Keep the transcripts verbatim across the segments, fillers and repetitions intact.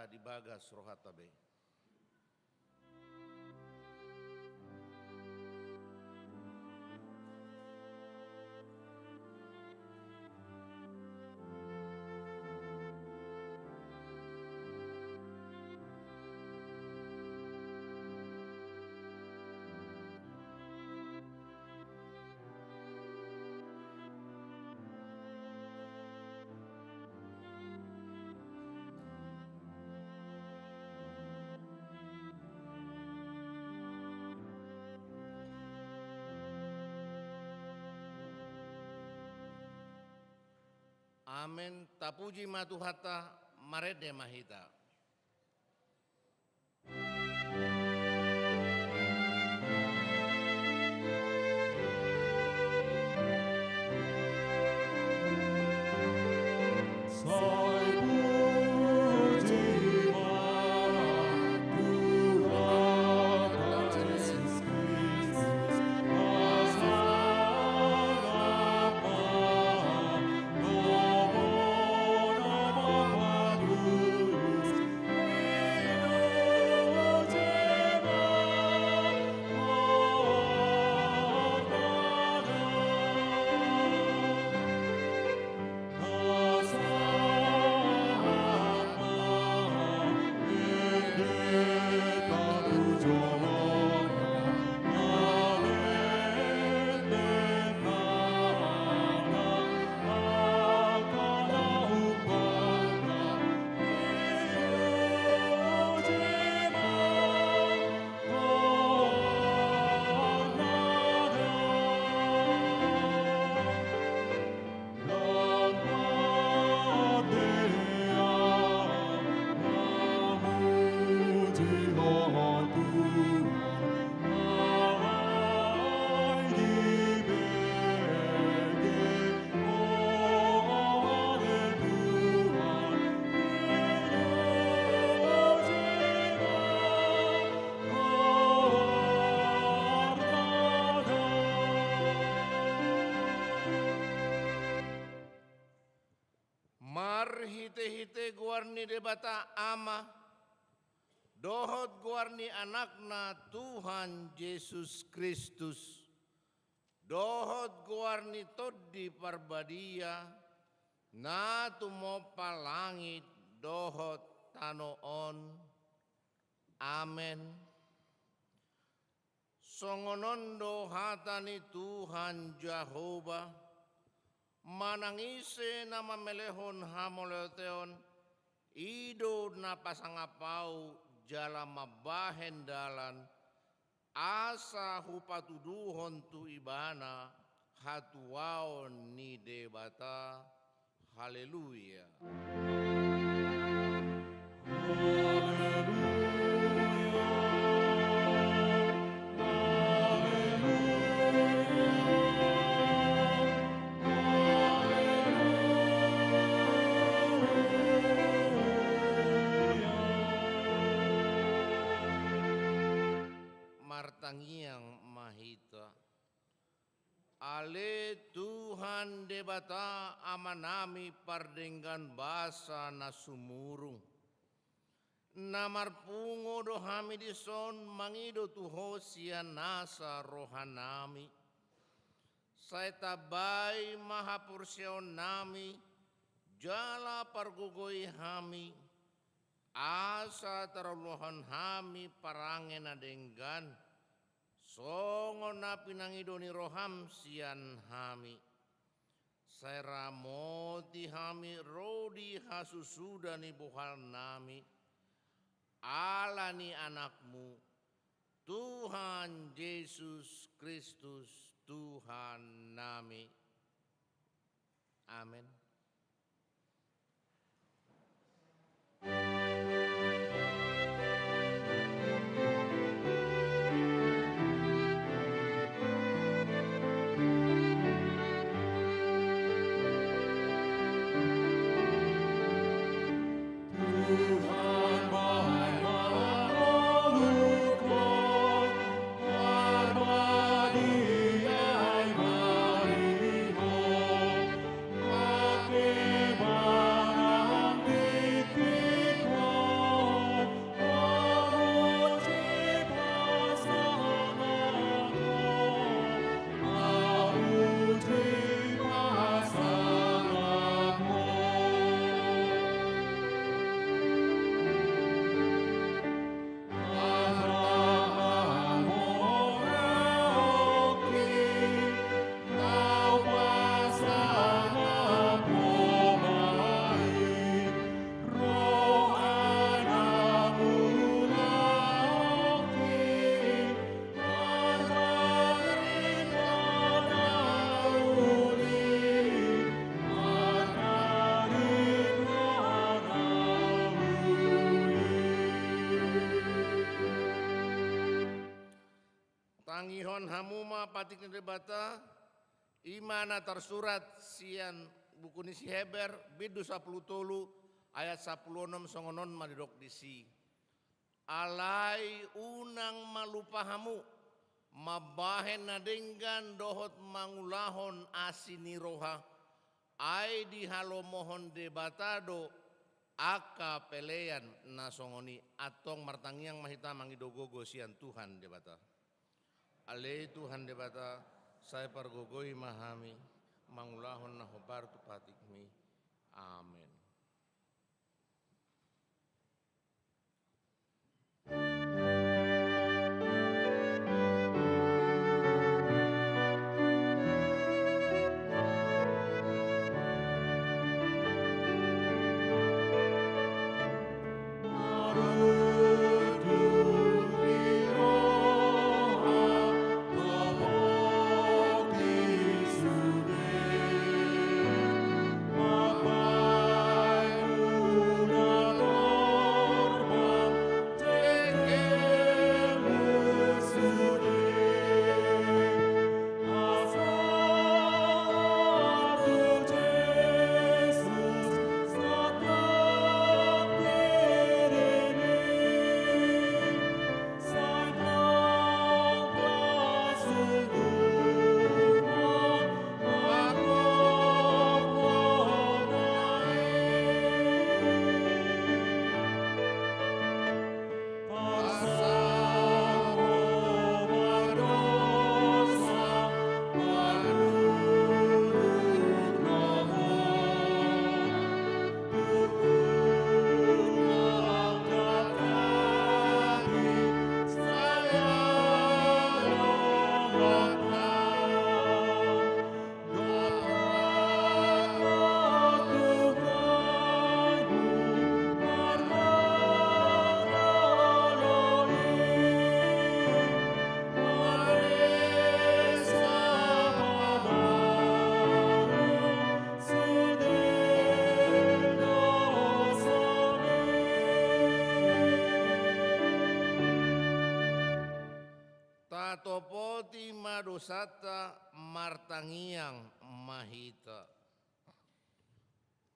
di bagas rohanta be. Amen. Tapuji ma Tuhanta, marende ma hita. Marhitehite goar ni Debata Ama, dohot goar ni Anakna Tuhan Jesus Kristus, dohot goar ni Tondi Parbadia, na tumompa langit dohot tano on. Amen. Songon on do hata ni Tuhan Jahowa: Manang ise na mamelehon hamauliateon, i do na pasangap Ahu jala mambahen dalan, asa hupatuduhon tu ibana hatuaon ni Debata. Haleluya. Haleluya. Haleluya. Haleluya. Martangiang ma hita. Ale Tuhan Debata Amanami pardenggan basa na sumurung, na marpungu do hami dison mangido tu Ho sian nasa rohanami. Sai tambai ma haporseaonnami, jala pargogoi hami, asa tarulakhon hami parange na denggan, songon na pinangido ni roham sian hami. Sai ramoti hami ro di hasusuda ni bohalnami, ala ni Anakmu, Tuhan Jesus Kristus, Tuhannami. Amen. Hamu ma patik ni Debata, i ma na tarsurat sian buku ni si Heber, bindu sampulu tolu, ayat sampulu onom, songon on ma didok disi. Alai unang ma lupa hamu, mambahen na denggan dohot mangulahon asi ni roha, ai dihalomohon Debata do angka pelean na songon i. Antong martangiang ma hita mangido gogo sian Tuhan Debata. Ale Tuhan Debata, sai pargogoi ma hami, mangulahon na hombar tu patikmi. Amen. Tatopoti ma dosanta, martangiang ma hita.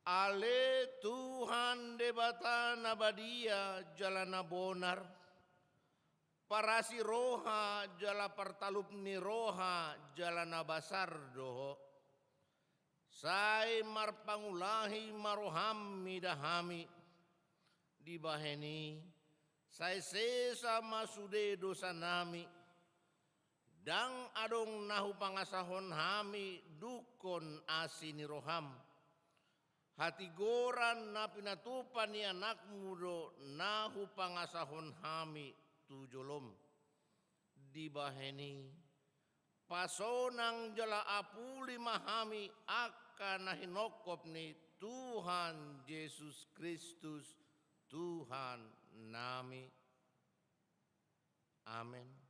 Ale Tuhan Debata na badia jala na bonar, parasi roha jala partalup ni roha jala na basar do Ho. Sai marpangulahi ma roham mida hami. Dibahen i, sai sesa ma sude dosanami. Ndang adong na hupangasahon hami dungkon asi ni roham. Hatigoran na pinatupa ni Anakmu do na hupangasahon hami tu jolom. Dibahen i, pasonang jala apuli ma hami angka na hinongkop ni Tuhan Jesus Kristus, Tuhannami. Amen.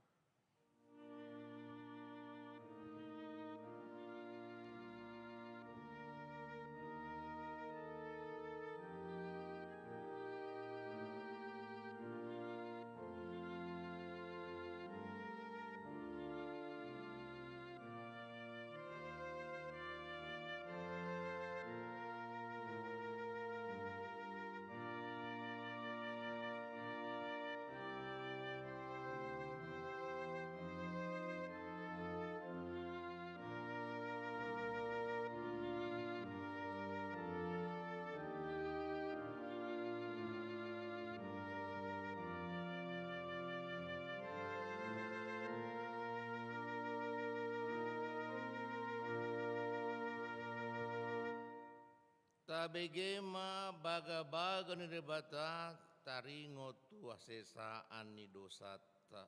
Tabege ma bagabaga ni Debata, taringot tu hasesaan ni dosanta.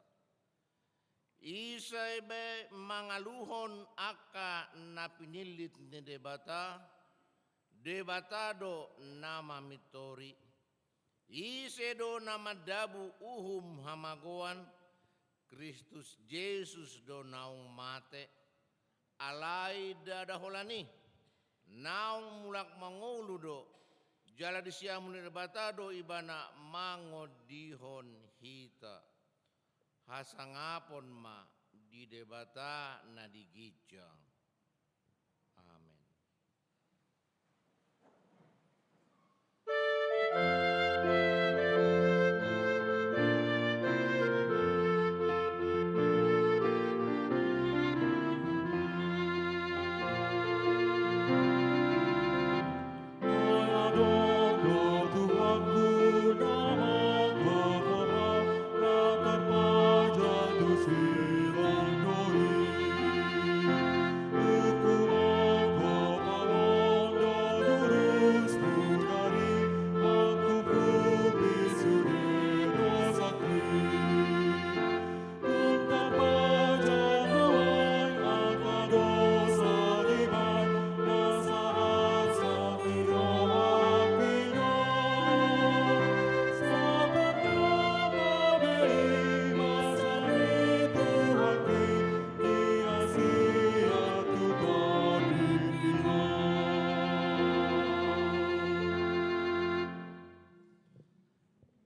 Ise be mangaluhon angka na pinillit ni Debata? Debata do na mamintori. Ise do na mandabu uhum hamagoan? Kristus Jesus do naung mate. Alai ndada holan i, naung mulak mangolu do, jala di siamun ni Debata do Ibana mangondihon hita. Hasangapon ma di Debata na di ginjang. Amen.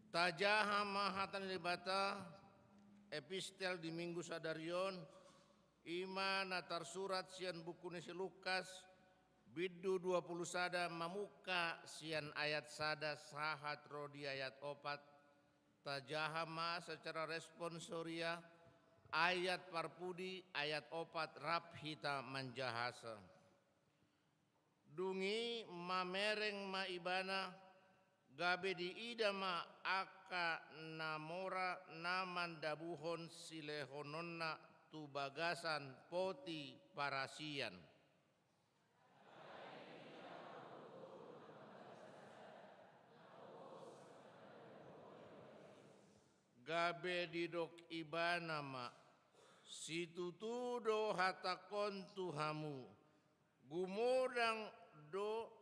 Tajaha ma hata ni Debata, epistel di Minggu sadari on, i ma na tarsurat sian buku ni si Lukas, bindu dua pulu sada, mamungka sian ayat sada sahat ro di ayat opat. Tajaha ma secara responsoria, ayat parpudi, ayat opat, rap hita manjahasa. Dung i mamereng ma ibana, gabe diida ma angka na mora na mandabuhon silehononna tu bagasan poti parasian. Gabe didok ibana ma, situtu do hatangkon tu hamu, gumodang do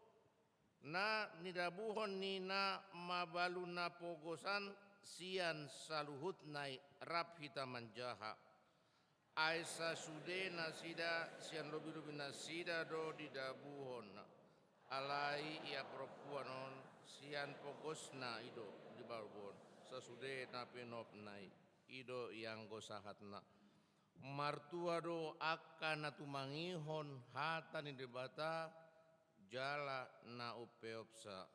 na nidabuhon ni na mabalu napogosan sian saluhutna i. Rap hita manjaha. Ai sasude nasida sian lobilobi nasida do didabuhon. Alai ia parompuan on sian pogosna i do didabuhon, sasude na pinopna i, i do ianggo sahatna. Martua do angka na tumangihon hata ni Debata jala na umpeopsa.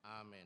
Amen.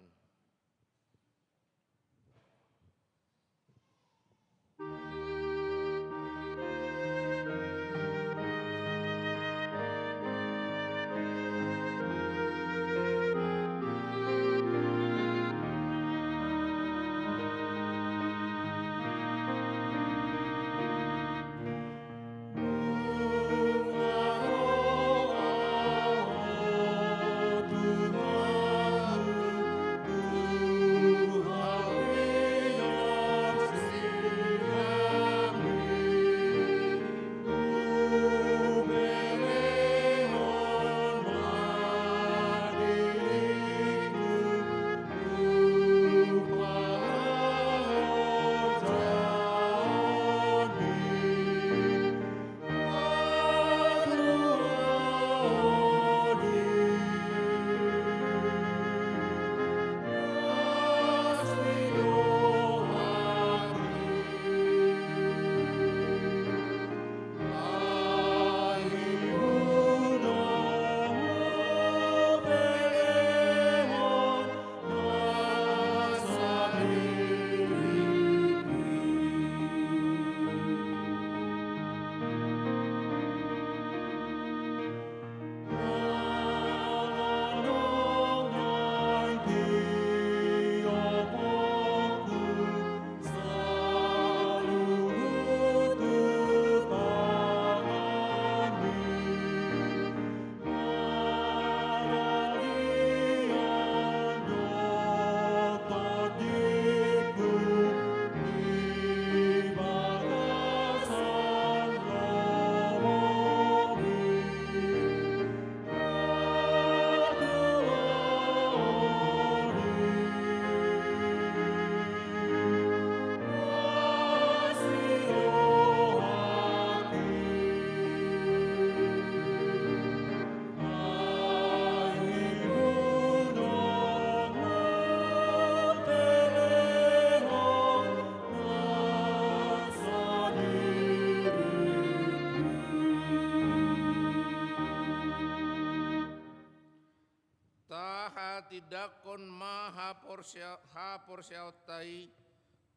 Tangihon ma haporse-, haporseaonta i,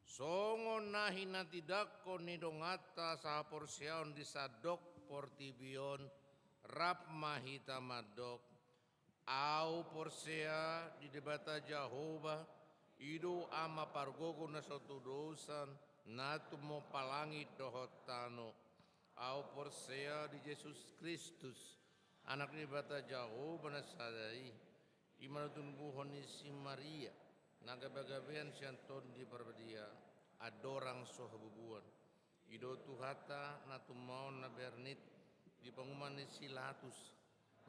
songon na hinatindangkon ni donganta sahaporseaon di sandok portibi on, rap ma hita mandok: Ahu porsea di Debata Jahowa, i do Ama pargogo na so tudosan, na tumompa langit dohot tano. Ahu porsea di Jesus Kristus, Anak ni Debata Jahowa na sada i, i ma na tinubuhon ni si Maria, na gabegabeen sian Tondi Parbadia, andorang so habubuan. I do Tuhanta na tummaon na bernit di panguhuman ni si Latus,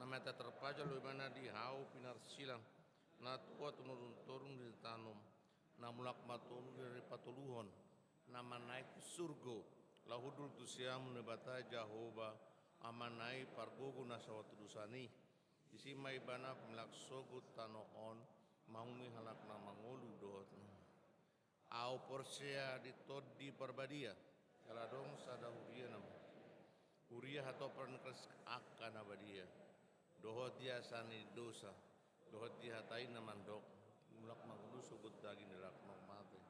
na mata tarpajal do ibana di hau pinarsilang, na tua tumorung-torung di tano, na mulak ma tolu di ari patoluhon, na manaek tu surgo, laho hundul tu siamun ni Debata Jahowa, Amana i pargogo na so tudosan i. Disi ma ibana pamilak sogot tano on, mangumui halak na mangolu dohot na Ahu porsea di Tondi Parbadia, jala adong sada huria na, huria hatopan Kristus angka na badia, dohot di asa ni dosa, dohot di hata i na mandok, mulak ma ngolu sogot daging di halak na mate,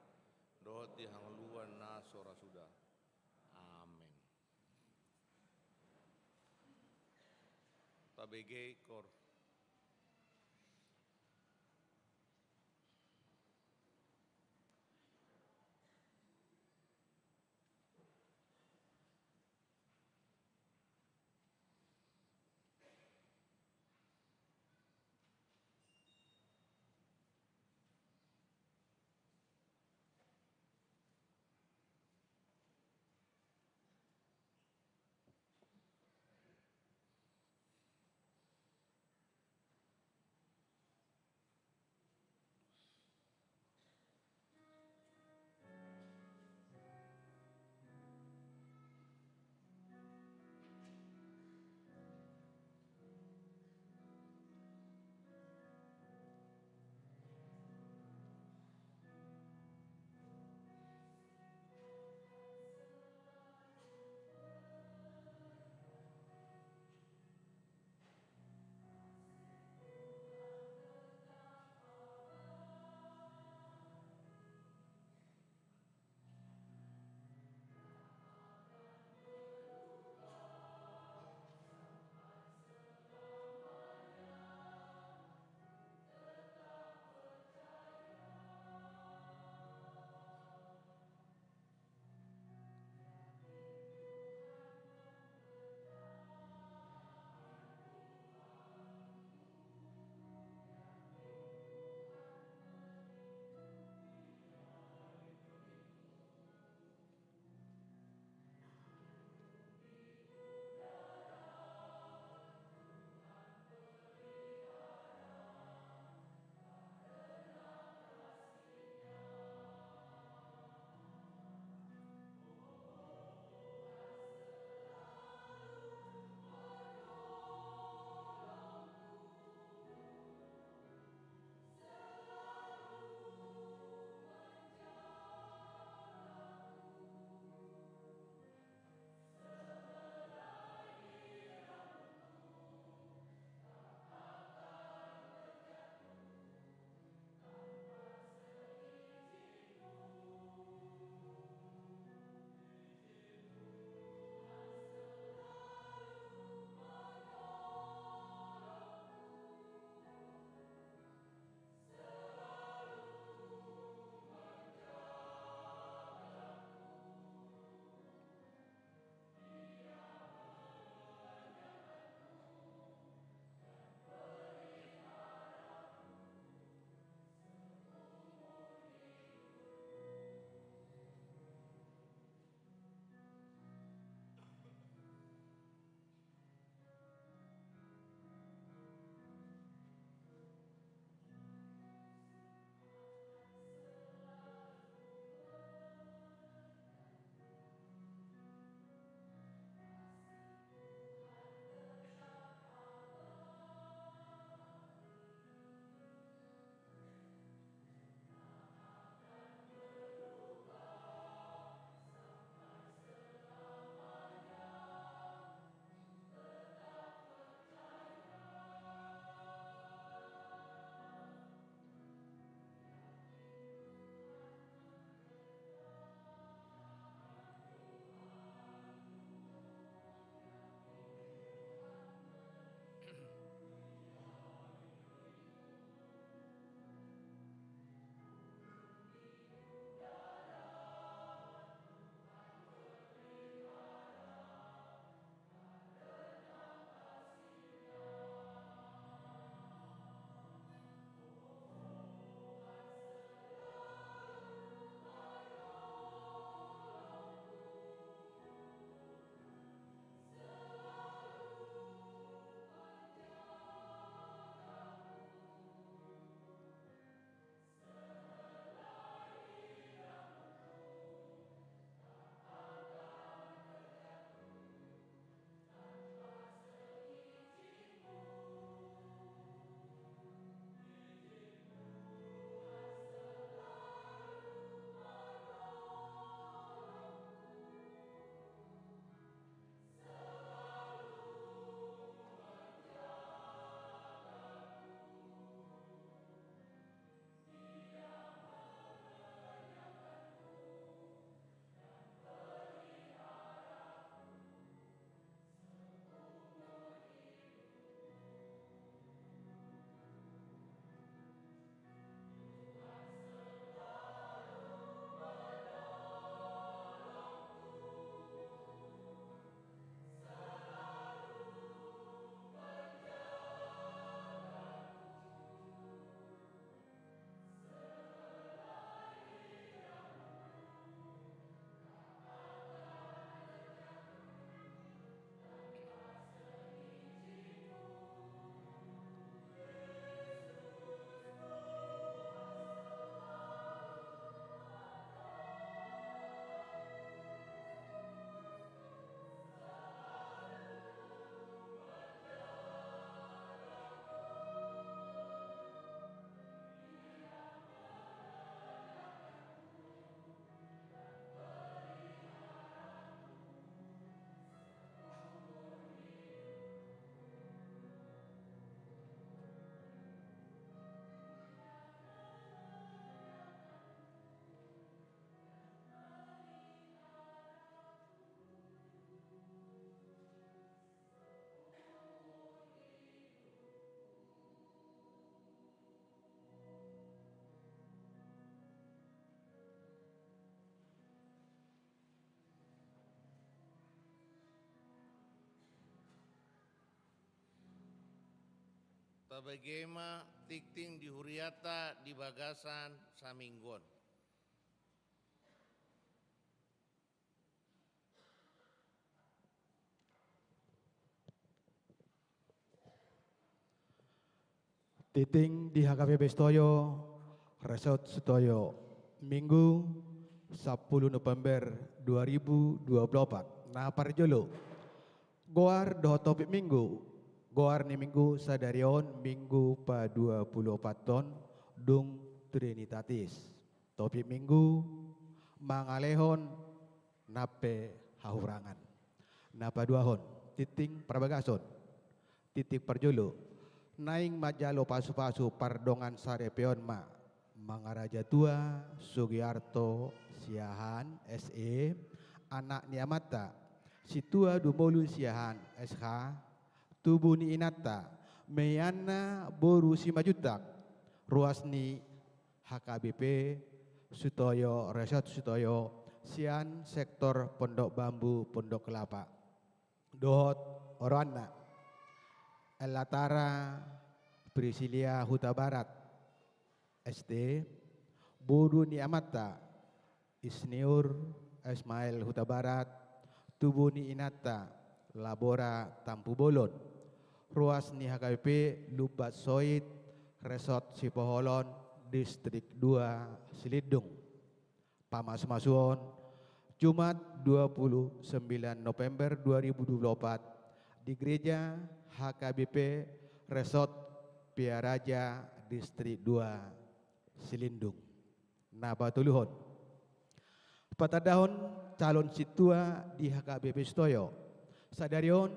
dohot di hangoluan na so ra suda. Amen. Tabege ingkon. Tabege ma tingting di hurianta di bagasan saminggu on. Tingting di H K B P Sitoyo, Resort Sitoyo, Minggu, sampulu November dua ribu dua puluh opat. Na parjolo, goar dohot topik Minggu. Goar ni Minggu sadari on, Minggu padua puluh opat on, dung Trinitatis. Topik Minggu, mangalehon na pe hahurangan. Na paduahon, tingting parbagason. Tingting parjolo, naeng manjalo pasupasu pardongan saripeon ma, mangaraja tua Sugiarto Siahaan, S E, anak ni amanta Situa Dumolun Siahaan, S H, tubu ni inanta Meiana boru Simanjuntak, ruas ni H K B P Sitoyo, Resort Sitoyo, sian sektor Pondok Bambu, Pondok Kelapa. Dohot oroanna, Ellatara Prisilia Hutabarat, S T, boru ni amanta Isniur Ismail Hutabarat, tubu ni inanta Labora Tampubolon, ruas ni H K B P Lumban Soit, Resort Sipoholon, Distrik dua, Silindung. Pamasumasuon, Jumat dua puluh sembilan November dua ribu dua puluh opat, di Gereja H K B P Resort Piaraja, Distrik dua, Silindung. Na patoluhon, patandahon calon sintua di H K B P Sitoyo. Sadari on,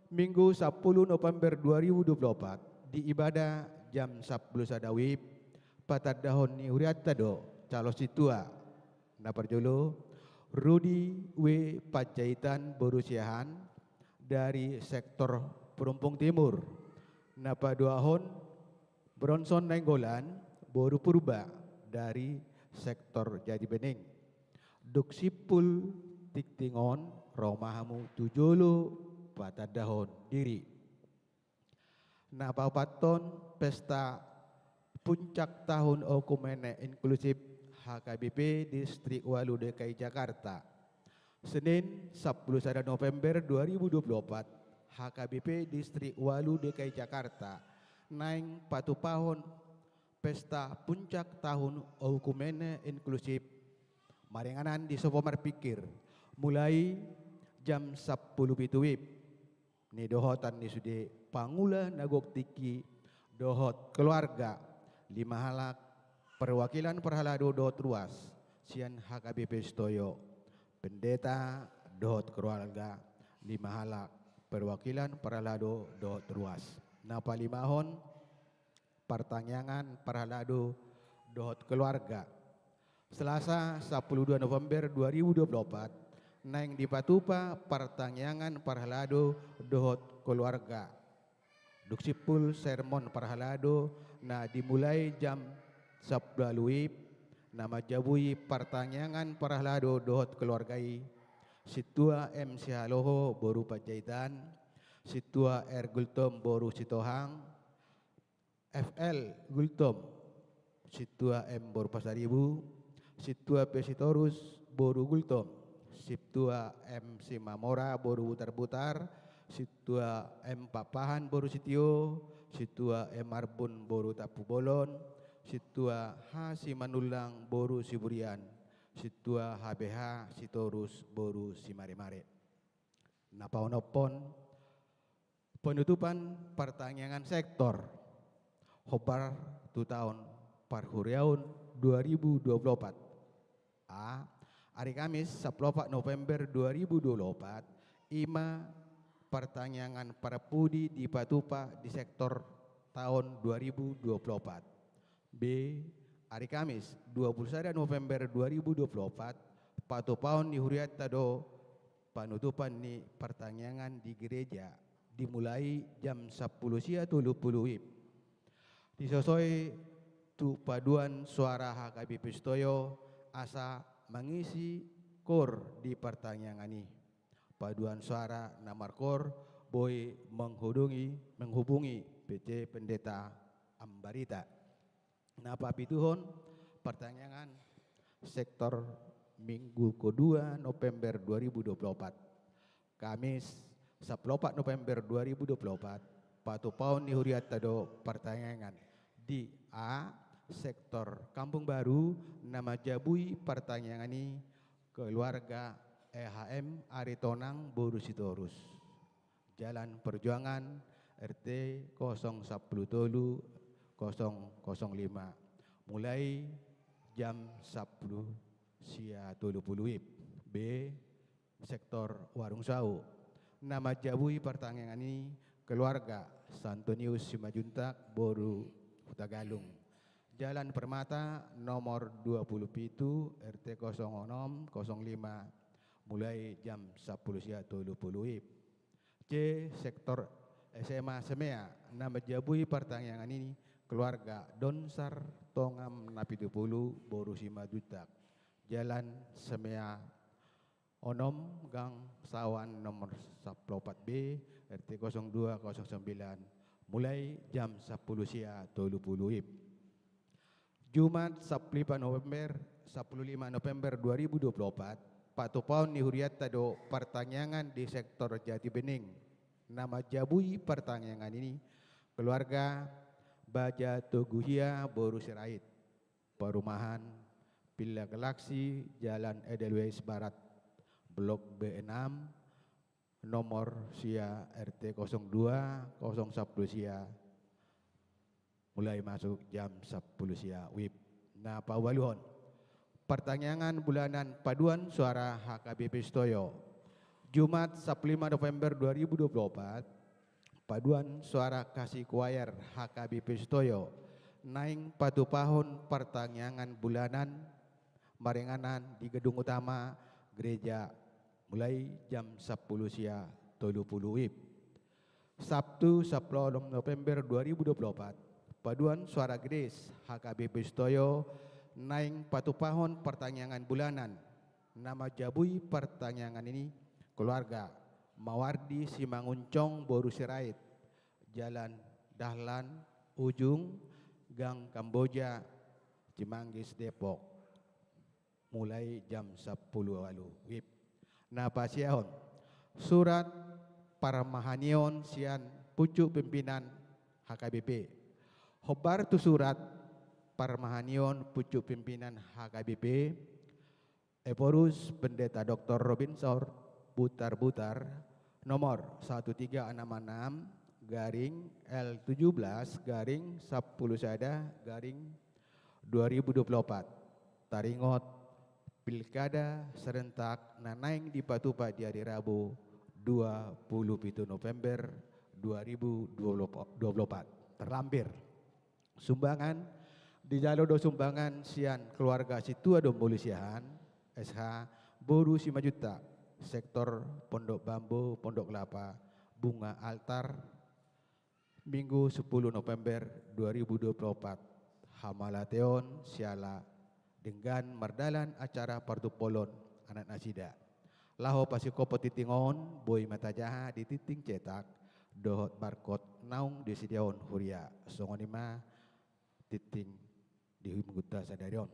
Minggu sampulu November dua ribu dua puluh opat, di ibadah jam sampulu sada WIB, patandahon ni hurianta do calon sintua. Na parjolo, Rudi W Panjaitan boru Siahaan, dari sektor Perumpung Timur. Na paduahon, Bronson Nainggolan boru Purba, dari sektor Jatibening. Dung simpul tingting on, ro ma hamu tu jolo patandahon diri. Na paopathon, pesta puncak tahun oikumene inklusif H K B P Distrik ualu D K I Jakarta. Senin, sampulu sada November dua ribu dua puluh opat, H K B P Distrik ualu D K I Jakarta naeng patupahon pesta puncak tahun oikumene inklusif, maringanan di Sopo Marpingkir, mulai jam sampulu pitu WIB. Nidohotan ni sude pangula na gok tingki dohot keluarga, lima halak perwakilan parhalado dohot ruas sian H K B P Sitoyo, pendeta dohot keluarga, lima halak perwakilan parhalado dohot ruas. Na palimahon, partangiangan parhalado dohot keluarga. Selasa, sampulu dua November dua ribu dua puluh opat, naeng dipatupa partangiangan parhalado dohot keluarga. Dung simpul sermon parhalado na dimulai jam sampulu ualu WIB, na manjabui partangiangan parhalado dohot keluarga i, Sintua M Sihaloho boru Panjaitan, Sintua R Gultom boru Sitohang, F L Gultom, Sintua M boru Pasaribu, Sintua P Sitorus boru Gultom, Sintua M Simamora boru Butarbutar, Sintua M Pakpahan boru Sitio, Sintua M Marbun boru Tampubolon, Sintua H Simanullang boru Siburian, Sintua H B H Sitorus boru Simaremare. Na paonomhon, penutupan partangiangan sektor hombar tu taon parhuriaon dua ribu dua puluh opat. A. Ari Kamis, sampulu opat November dua ribu dua puluh opat, i ma partangiangan parpudi dipatupa di sektor taon dua ribu dua puluh opat. B. Ari Kamis, dua puluh sada November dua ribu dua puluh opat, patupaon ni hurianta do panutupan ni partangiangan di gereja, dimulai jam sampulu sia tolu pulu WIB. Disosoi tu paduan suara H K B P Sitoyo asa mangisi koor di partangiangan i. Paduan suara na markoor boi menghubungi, menghubungi P C Pendeta Ambarita. Na papituhon, partangiangan sektor, Minggu kedua November dua ribu dua puluh empat. Kamis, sampulu opat November dua ribu dua puluh empat, patupaon ni hurianta do partangiangan. Di A, sektor Kampung Baru, na manjabui partangiangan i keluarga E H M Aritonang boru Sitorus. Jalan Perjuangan, R T kosong sampulu tolu, kosong kosong lima. Mulai jam sampulu sia tolu pulu WIB. B, sektor Warung Sau. Na manjabui partangiangan i keluarga Santonius Simanjuntak boru Hutagalung. Jalan Permata nomor dua pulu pitu, R T kosong onom, kosong lima, mulai jam sampulu sia tolu pulu WIB. C, sektor S M A Semea, na manjabui partangiangan i keluarga Donsar Tongam Napitupulu boru Simanjuntak. Jalan Semea onom, Gang Sawan nomor sampulu opat B, R T kosong dua kosong sembilan, mulai jam sampulu sia tolu pulu WIB. Jumat, sampulu lima November, sampulu lima November dua ribu dua puluh opat, patupaon ni hurianta do partangiangan di sektor Jati Bening. Na manjabui partangiangan i keluarga Baja Toguhia boru Sirait. Perumahan Villa Galaxy, Jalan Edelweiss Barat, Blok B enam, nomor sia, R T kosong dua, kosong sampulu sia, mulai masuk jam sampulu sia WIB. Na paualuhon, partangiangan bulanan paduan suara H K B P Sitoyo. Jumat, sampulu lima November dua ribu dua puluh opat, paduan suara Kasih Choir H K B P Sitoyo naeng patupahon partangiangan bulanan maringanan di gedung utama gereja mulai jam sampulu sia tolu pulu WIB. Sabtu, sampulu onom November dua ribu dua puluh opat, paduan suara Grace H K B P Sitoyo naeng patupahon partangiangan bulanan. Na manjabui partangiangan i keluarga Mawardi Simanguncong boru Sirait, Jalan Dahlan Ujung, Gang Kamboja, Cimanggis, Depok, mulai jam sampulu ualu WIB. Na pasiahon, surat parmahanion sian pucuk pimpinan H K B P. Hombar tu surat parmahanion pucuk pimpinan H K B P, Ephorus Pendeta Doktor Robinson Butarbutar, nomor satu tiga enam enam garing L tujuh belas garing sampulu sada garing dua ribu dua puluh opat. Taringot pilkada serentak na naeng dipatupa di ari Rabu dua pulu pitu November dua ribu dua puluh opat. Terlampir. Sumbangan, dijalo do sumbangan sian keluarga Situa Domboli Siahaan, S H, boru Simanjuntak, sektor Pondok Bambu, Pondok Kelapa, Bunga Altar, Minggu sampulu November dua ribu dua puluh opat, hamauliateon siala denggan mardalan acara partumpolon anak nasida. Laho pasingkophon tingting on, boi ma tajaha di tingting cetak dohot barkot naung disediahon huria. Songon i ma tingting di minggunta sadari on.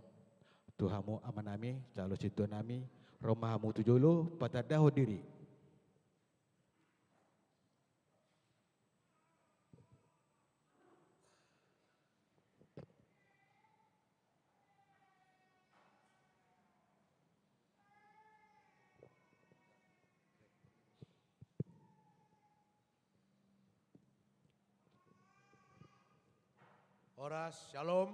Tu hamu amanami, calon sintua nami, ro ma hamu tu jolo, patandahon diri. Horas, shalom.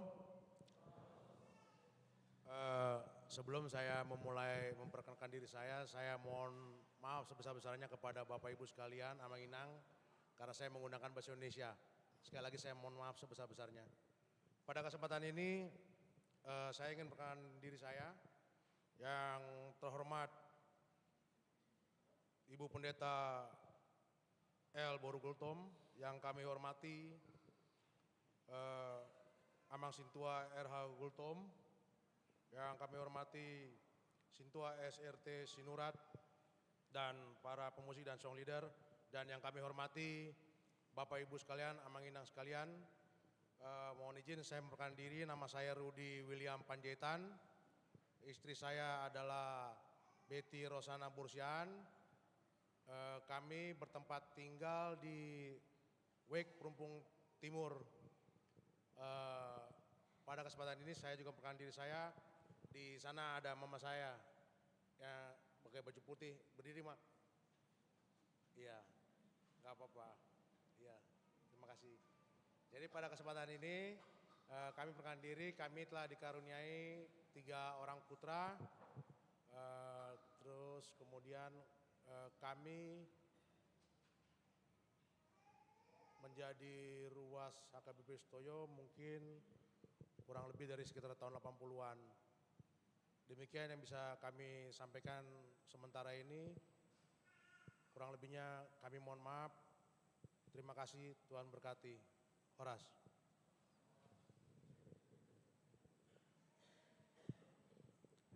Eh, sebelum saya memulai memperkenalkan diri saya, saya mohon maaf sebesar-besarnya kepada Bapak Ibu sekalian, Amang Inang, karena saya menggunakan bahasa Indonesia. Sekali lagi saya mohon maaf sebesar-besarnya. Pada kesempatan ini, eh, saya ingin memperkenalkan diri saya. Yang terhormat Ibu Pendeta L boru Gultom, yang kami hormati, eh, Amang Sintua R H Gultom, yang kami hormati Sintua S R T Sinurat, dan para pemusik dan song leader, dan yang kami hormati Bapak Ibu sekalian, Amang Inang sekalian, eh, mohon izin saya memperkenalkan diri, nama saya Rudi William Panjaitan. Istri saya adalah Betty Rosana Bursian. Eh, kami bertempat tinggal di Wek Perumpung Timur. Eh, pada kesempatan ini saya juga memperkenalkan diri saya. Di sana ada mama saya yang pakai baju putih, berdiri, Ma. Iya, nggak apa-apa. Iya, terima kasih. Jadi pada kesempatan ini, eh, kami perkenalkan diri, kami telah dikaruniai tiga orang putra. Eh, terus kemudian, eh, kami menjadi ruas H K B P Sutoyo mungkin kurang lebih dari sekitar tahun delapan puluhan. Demikian yang bisa kami sampaikan sementara ini. Kurang lebihnya kami mohon maaf. Terima kasih, Tuhan berkati. Horas.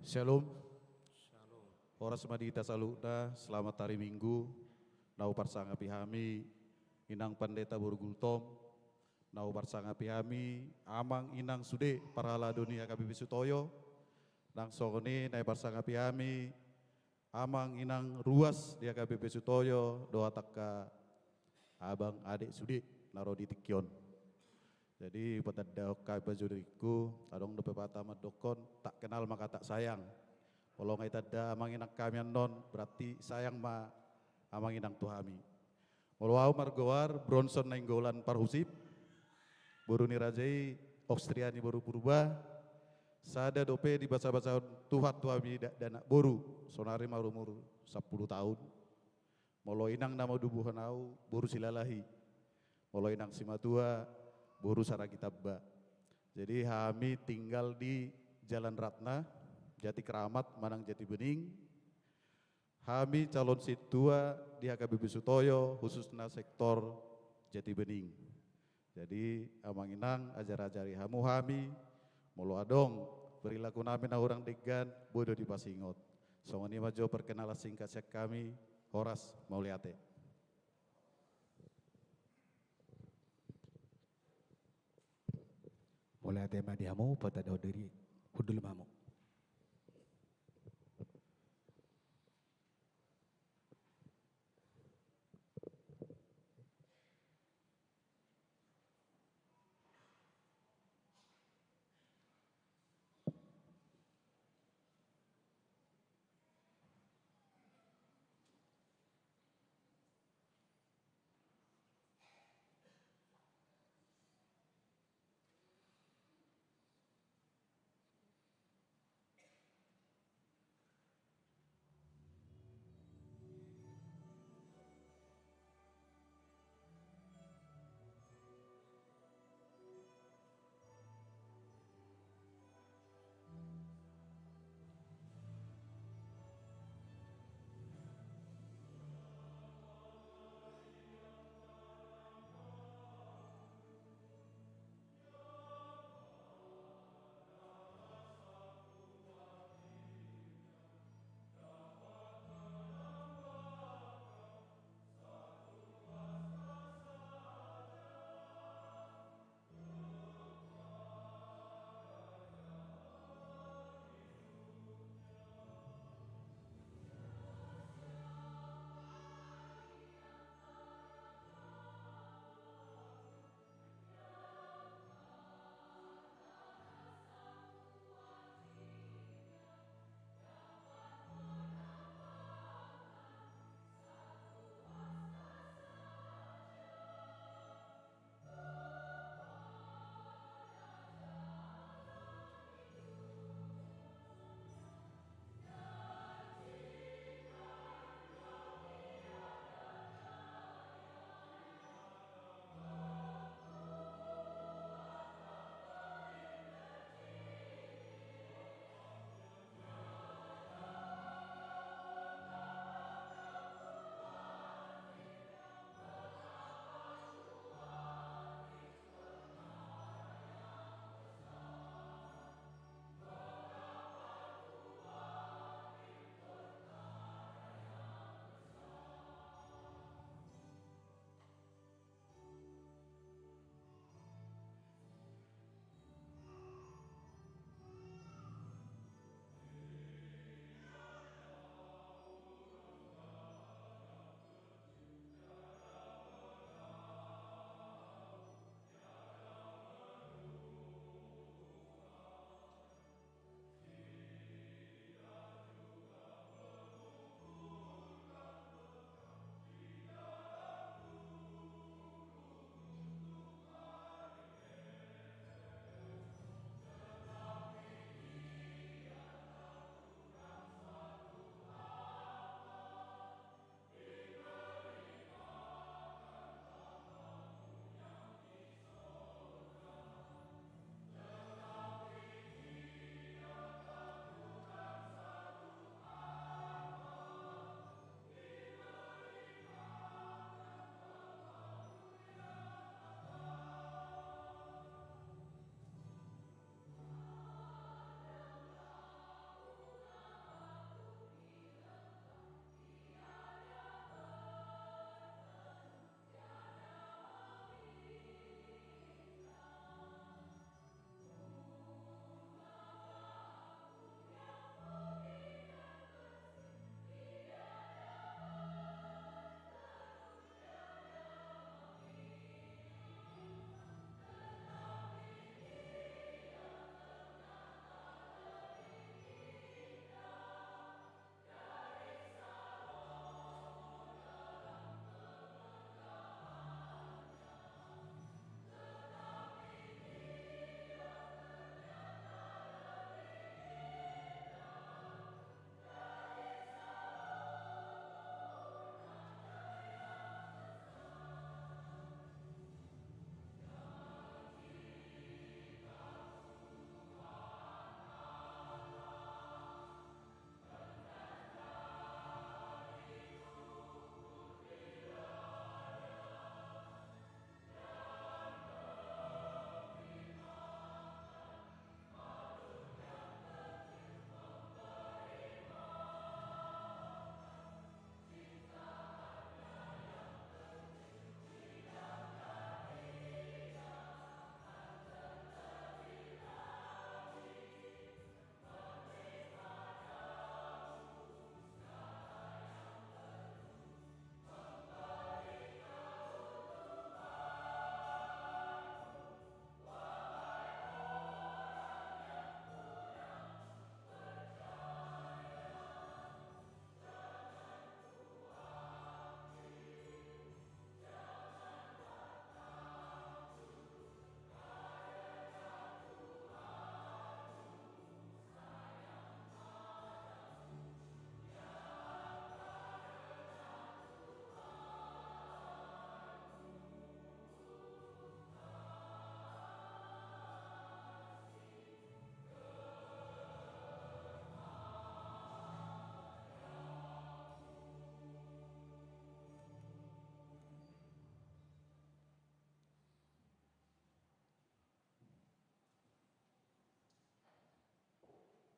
Shalom. Shalom. Horas ma di hita saluhutna, selamat hari Minggu. Na huparsangapi hami Inang Pandeta boru Gultom. Na huparsangapi hami Amang Inang sude parhalado ni H K B P Sutoyo. Nang songon i na huparsangapi hami Amang Inang ruas di H K B P Sutoyo, dohot angka abang adek sude na ro di tingki on. Jadi patandahon hami pajodohonku, adong dope pepatah mandokkon, tak kenal maka tak sayang. Molo nga ditanda Amang Inang hami annon, berarti sayang ma Amang Inang tu hami. Molo ahu margoar Bronson Nainggolan Parhusip, boru ni raja i Austria ni boru Purba, sada dope dibasabasahon Tuhan tu hami dakdanak boru, saonari marumur sampulu taon. Molo inang na madubuhon ahu boru Silalahi. Molo inang simatua boru Saragitamba. Jadi hami tinggal di Jalan Ratna, Jati Keramat manang Jati Bening. Hami calon sintua di H K B P Sutoyo, khususna sektor Jati Bening. Jadi Amang Inang, ajar-ajari hamu hami, molo adong perilaku nami na hurang denggan, boi do dipasingot. Songon i ma jo perkenalan singkat sian hami. Horas, mauliate. Mauliate ma di hamu, patandahon diri, hundul ma hamu.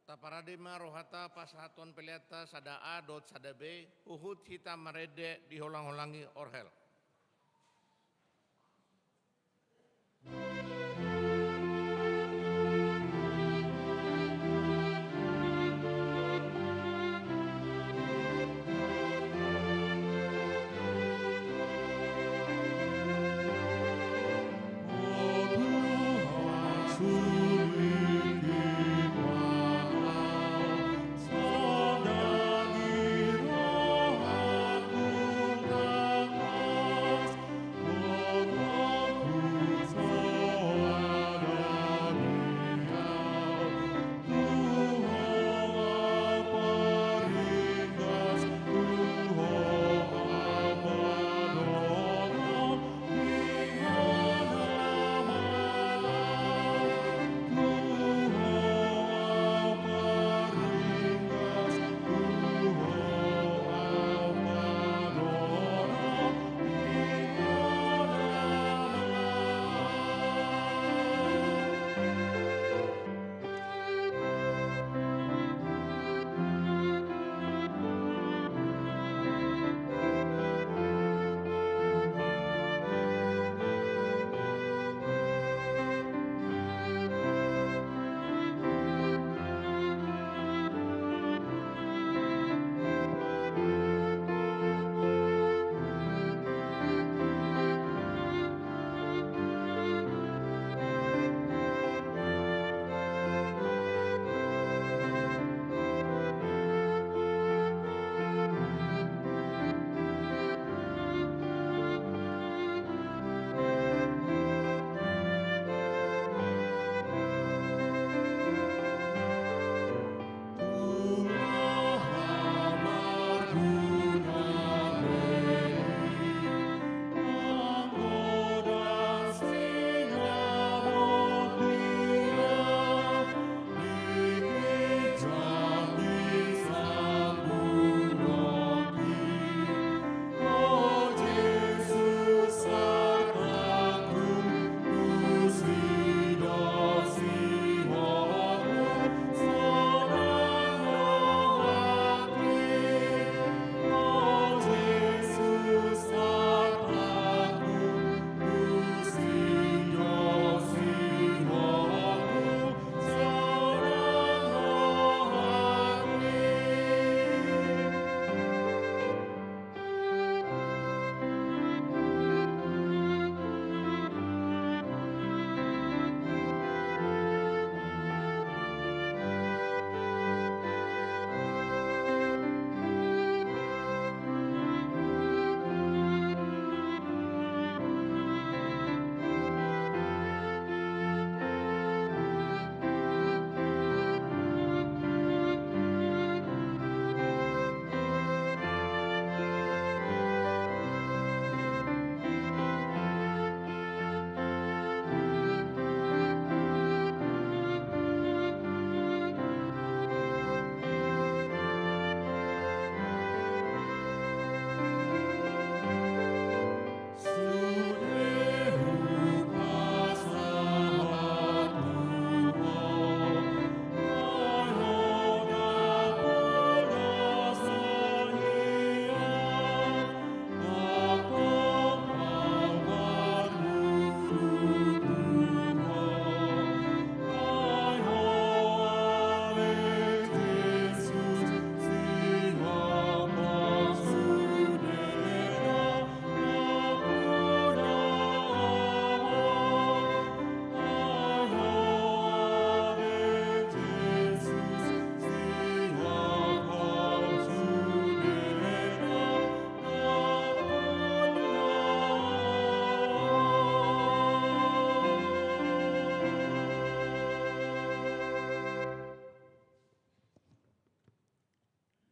Taparade ma rohanta pasahathon peleanta sada A dohot sada B, huhut hita marende di holang-holang i. Orhel.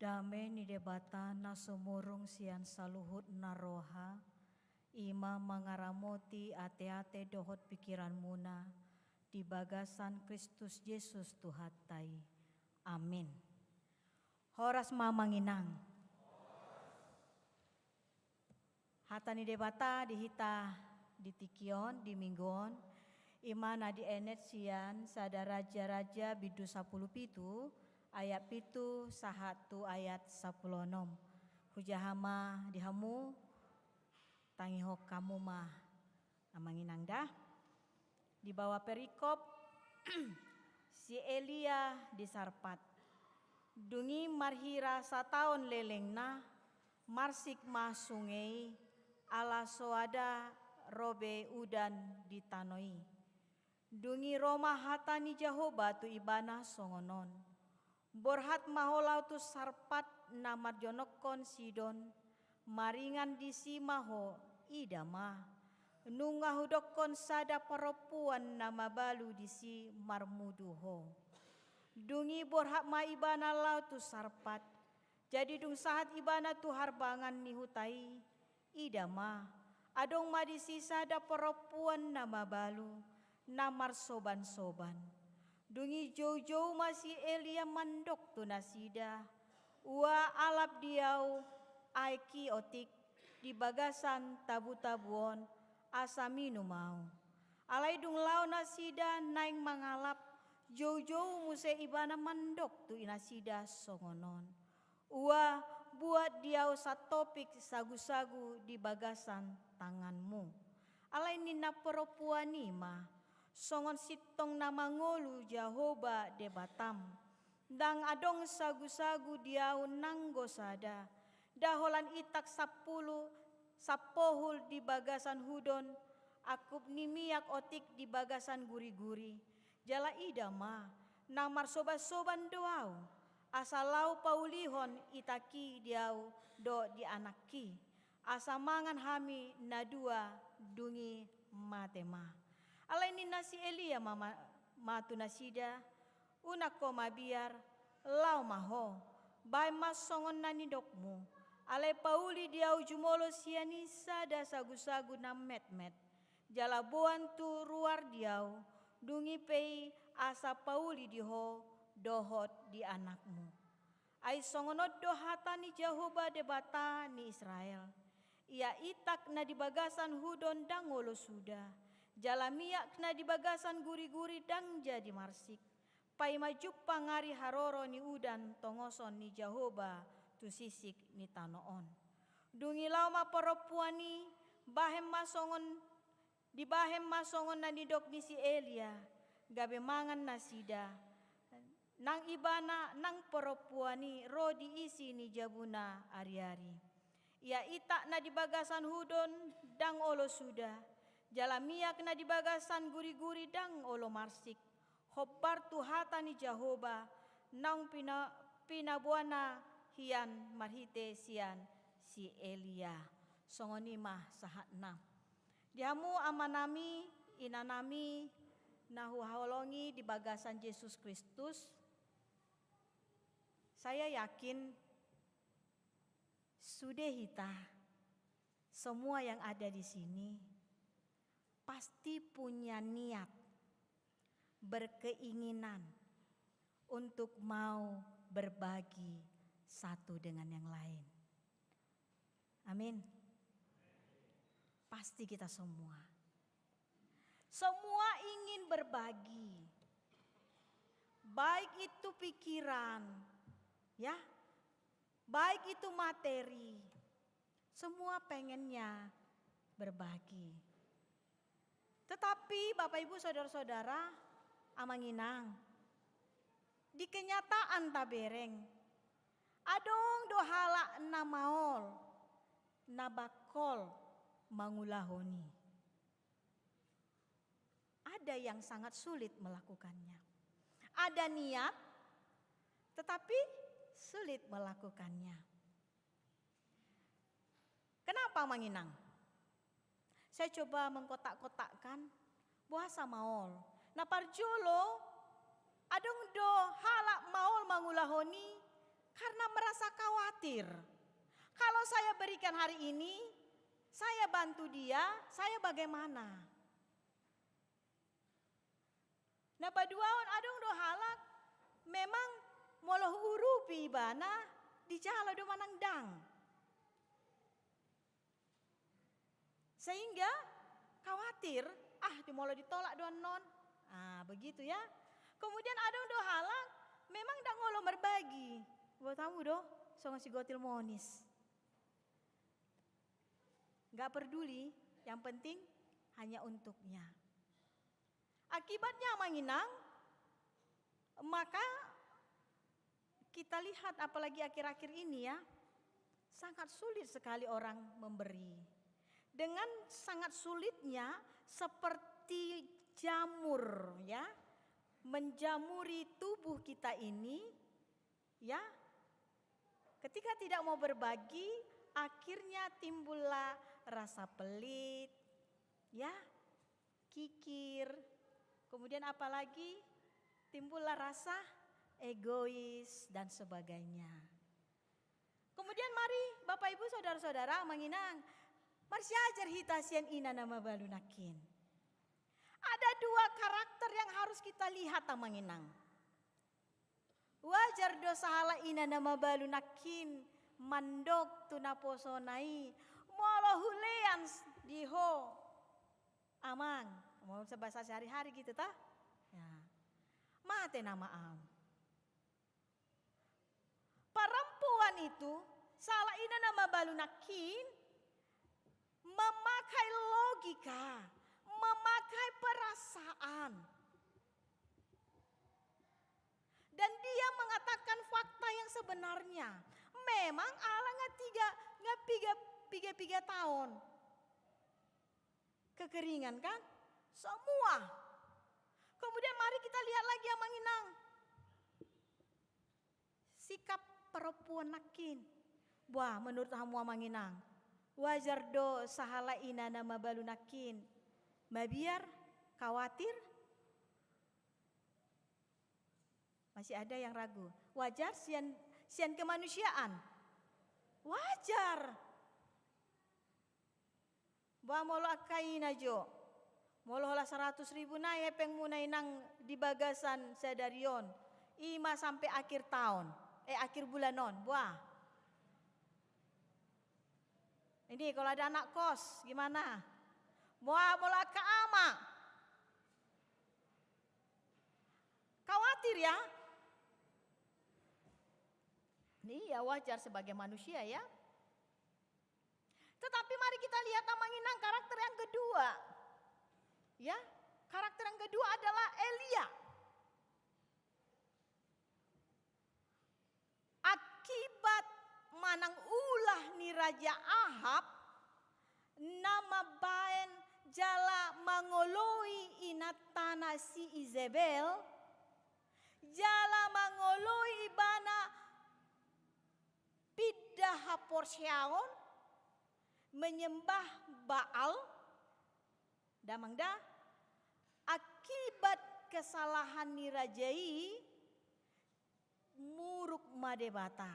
Dame ni Debata na sumurung sian saluhut na roha, i ma mangaramoti ateate dohot pingkiranmuna di bagasan Kristus Jesus Tuhanta i. Amin. Horas ma amang inang. Hata ni Debata di hita di tingki on, di minggu on, i ma na dienet sian sada Raja-raja bindu sampulu pitu, ayat pitu sahat tu ayat sampulu onom. Hujaha ma di hamu, tangihon hamu ma amang inang da. Di bawah perikop, si Elia di Sarpat. Dung i marhira sataon lelengna, marsik ma sunge i, ala so ada ro be udan di tano i. Dung i ro ma hata ni Jahowa tu ibana songon on: Borhat ma ho laho tu Sarpat na marjonokhon Sidon, maringan disi ma ho, ida ma, nunga hudokhon sada parompuan na mabalu disi marmudu ho. Dung i borhat ma ibana laho tu Sarpat. Jadi dung sahat ibana tu harbangan ni huta i, ida ma, adong ma disi sada parompuan na mabalu, na marsobansoban. Dung i joujou ma si Elia mandok tu nasida: Ua alap di ahu aek i otik di bagasan tabutabu on, asa minum ahu. Alai dung laho nasida naeng mangalap, joujou muse ibana mandok tu nasida songon on: Ua buat di ahu satopik sagusagu di bagasan tanganmu. Alai ninna parompuan i ma: Songon sintong na mangolu Jahowa Debatam, ndang adong sagusagu di ahu nanggo sada, nda holan itak sampulu sampohul di bagasan hudon, angkup ni miak otik di bagasan guriguri. Jala ida ma, na marsobansoban do ahu, asa laho paulihon itak i di ahu dohot di anakki, asa mangan hami na dua, dung i mate ma. Alai ninna si Elia ma, ma, ma tu nasida: Unang ho mabiar, laho ma ho, bahen ma songon na nidokmu. Alai pauli di ahu jumolo sian i sada sagusagu na metmet, jala boan tu ruar di ahu, dung i pe i asa pauli di ho dohot di anakmu. Ai songon on do hata ni Jahowa Debata ni Israel: Ia itak na di bagasan hudon ndang olo suda, jala miak na di bagasan guriguri ndang jadi marsik, paima jumpang ari haroro ni udan tongoson ni Jahowa tu sisik ni tano on. Dung i laho ma parompuan i, bahen ma songon, dibahen ma songon na nidok ni si Elia, gabe mangan nasida, nang ibana nang parompuan i ro di isi ni jabuna ariari. Ia itak na di bagasan hudon ndang olo suda, jala miak na di bagasan guriguri ndang olo marsik, hombar tu hata ni Jahowa naung pina-, pinaboana hian marhite sian si Elia. Songon i ma sahatna. Di hamu amanami, inanami, na huhaholongi di bagasan Jesus Kristus, saya yakin sude hita, semua yang ada di sini, pasti punya niat, berkeinginan untuk mau berbagi satu dengan yang lain. Amin. Pasti kita semua. Semua ingin berbagi. Baik itu pikiran, ya. Baik itu materi. Semua pengennya berbagi. Tetapi Bapak Ibu Saudara-saudara, amang inang, di kenyataan tabereng, adong do halak na maol, na bangkol mangulahon i. Ada yang sangat sulit melakukannya. Ada niat, tetapi sulit melakukannya. Kenapa, amang inang? Saya coba mengkotak-kotakkan, boasa maol. Na parjolo, adong do halak maol mangulahon i karena merasa khawatir. Kalau saya berikan hari ini, saya bantu dia, saya bagaimana? Na paduahon, adong do halak memang molo huurupi ibana, dijalo do manang ndang. Sehingga khawatir, ah, di molo ditolak do annon. Ah, begitu ya. Kemudian adong do halak Memang ndang olo marbagi. Buat hamu do, songon si Gotil Monis. Nggak peduli, yang penting hanya untuknya. Akibatnya, Amang Inang, maka kita lihat apalagi akhir-akhir ini ya, sangat sulit sekali orang memberi. Dengan sangat sulitnya seperti jamur ya, menjamuri tubuh kita ini, ya. Ketika tidak mau berbagi, akhirnya timbullah rasa pelit, ya, kikir, kemudian apalagi timbullah rasa egois dan sebagainya. Kemudian mari Bapak Ibu Saudara-saudara, Amang Inang, marsiajar hita sian ina na mabalu nangkin. Ada dua karakter yang harus kita lihat, Amang Inang. Wajar do sahala ina na mabalu nangkin mandok tu naposona i, molo hulean di ho, Amang, molo bahasa sehari-hari gitu ta? Ya. Mate nama au. Perempuan itu, sahala ina na mabalu nangkin, memakai logika, memakai perasaan. Dan dia mengatakan fakta yang sebenarnya. Memang ala nga tiga, nga piga, piga-piga taon. Kekeringan kan? Semua. Kemudian mari kita lihat lagi, Amang Inang. Sikap perempuan nangkin. Wah, menurut hamu, Amang Inang, wajar do sahala ina na mabalu nangkin mabiar, khawatir? Masih ada yang ragu. Wajar sian, sian kemanusiaan? Wajar. Ba molo angka ina jo, molo holan saratus ribu nai hepengmuna, Inang, di bagasan sadari on, i ma sampe akhir taon, eh, akhir bulan on, boa. Ini kalau ada anak kos, gimana? Boa molo angka ama. Khawatir ya? Ini ya wajar sebagai manusia ya. Tetapi mari kita lihat, Amang Inang, karakter yang kedua. Ya, karakter yang kedua adalah Elia. Akibat manang ulah ni Raja Ahab, na mambaen jala mangoloi inantana si Izebel, jala mangoloi ibana pinda haporseaon, menyembah Baal, damang da, akibat kesalahan ni raja i, muruk ma Debata.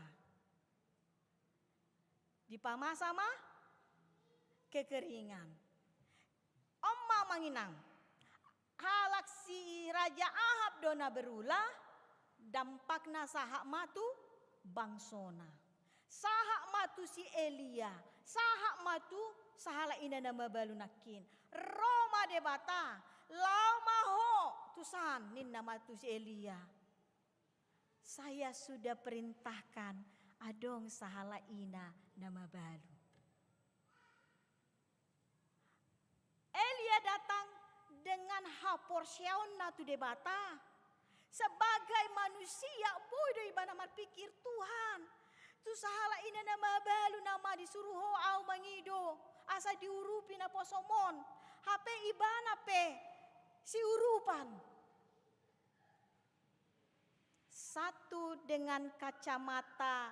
Dipamasa ma kekeringan. On ma, Amang Inang, halak si Raja Ahab do na berulah, dampakna sahat ma tu bangsona. Sahat ma tu si Elia, sahat ma tu sahala ina na mabalu nangkin. Ro ma Debata, laho ma ho tusan, ninna ma tu si Elia. Saya sudah perintahkan, adong sahala ina na mabalu. Elia datang dengan haporseaonna tu Debata. Sebagai manusia, boi do ibana marpikir, Tuhan, tu sahala ina na mabalu nama disuru ho au mangido, asa diurupi naposom on. Hape ibana pe siurupan. Satu dengan kacamata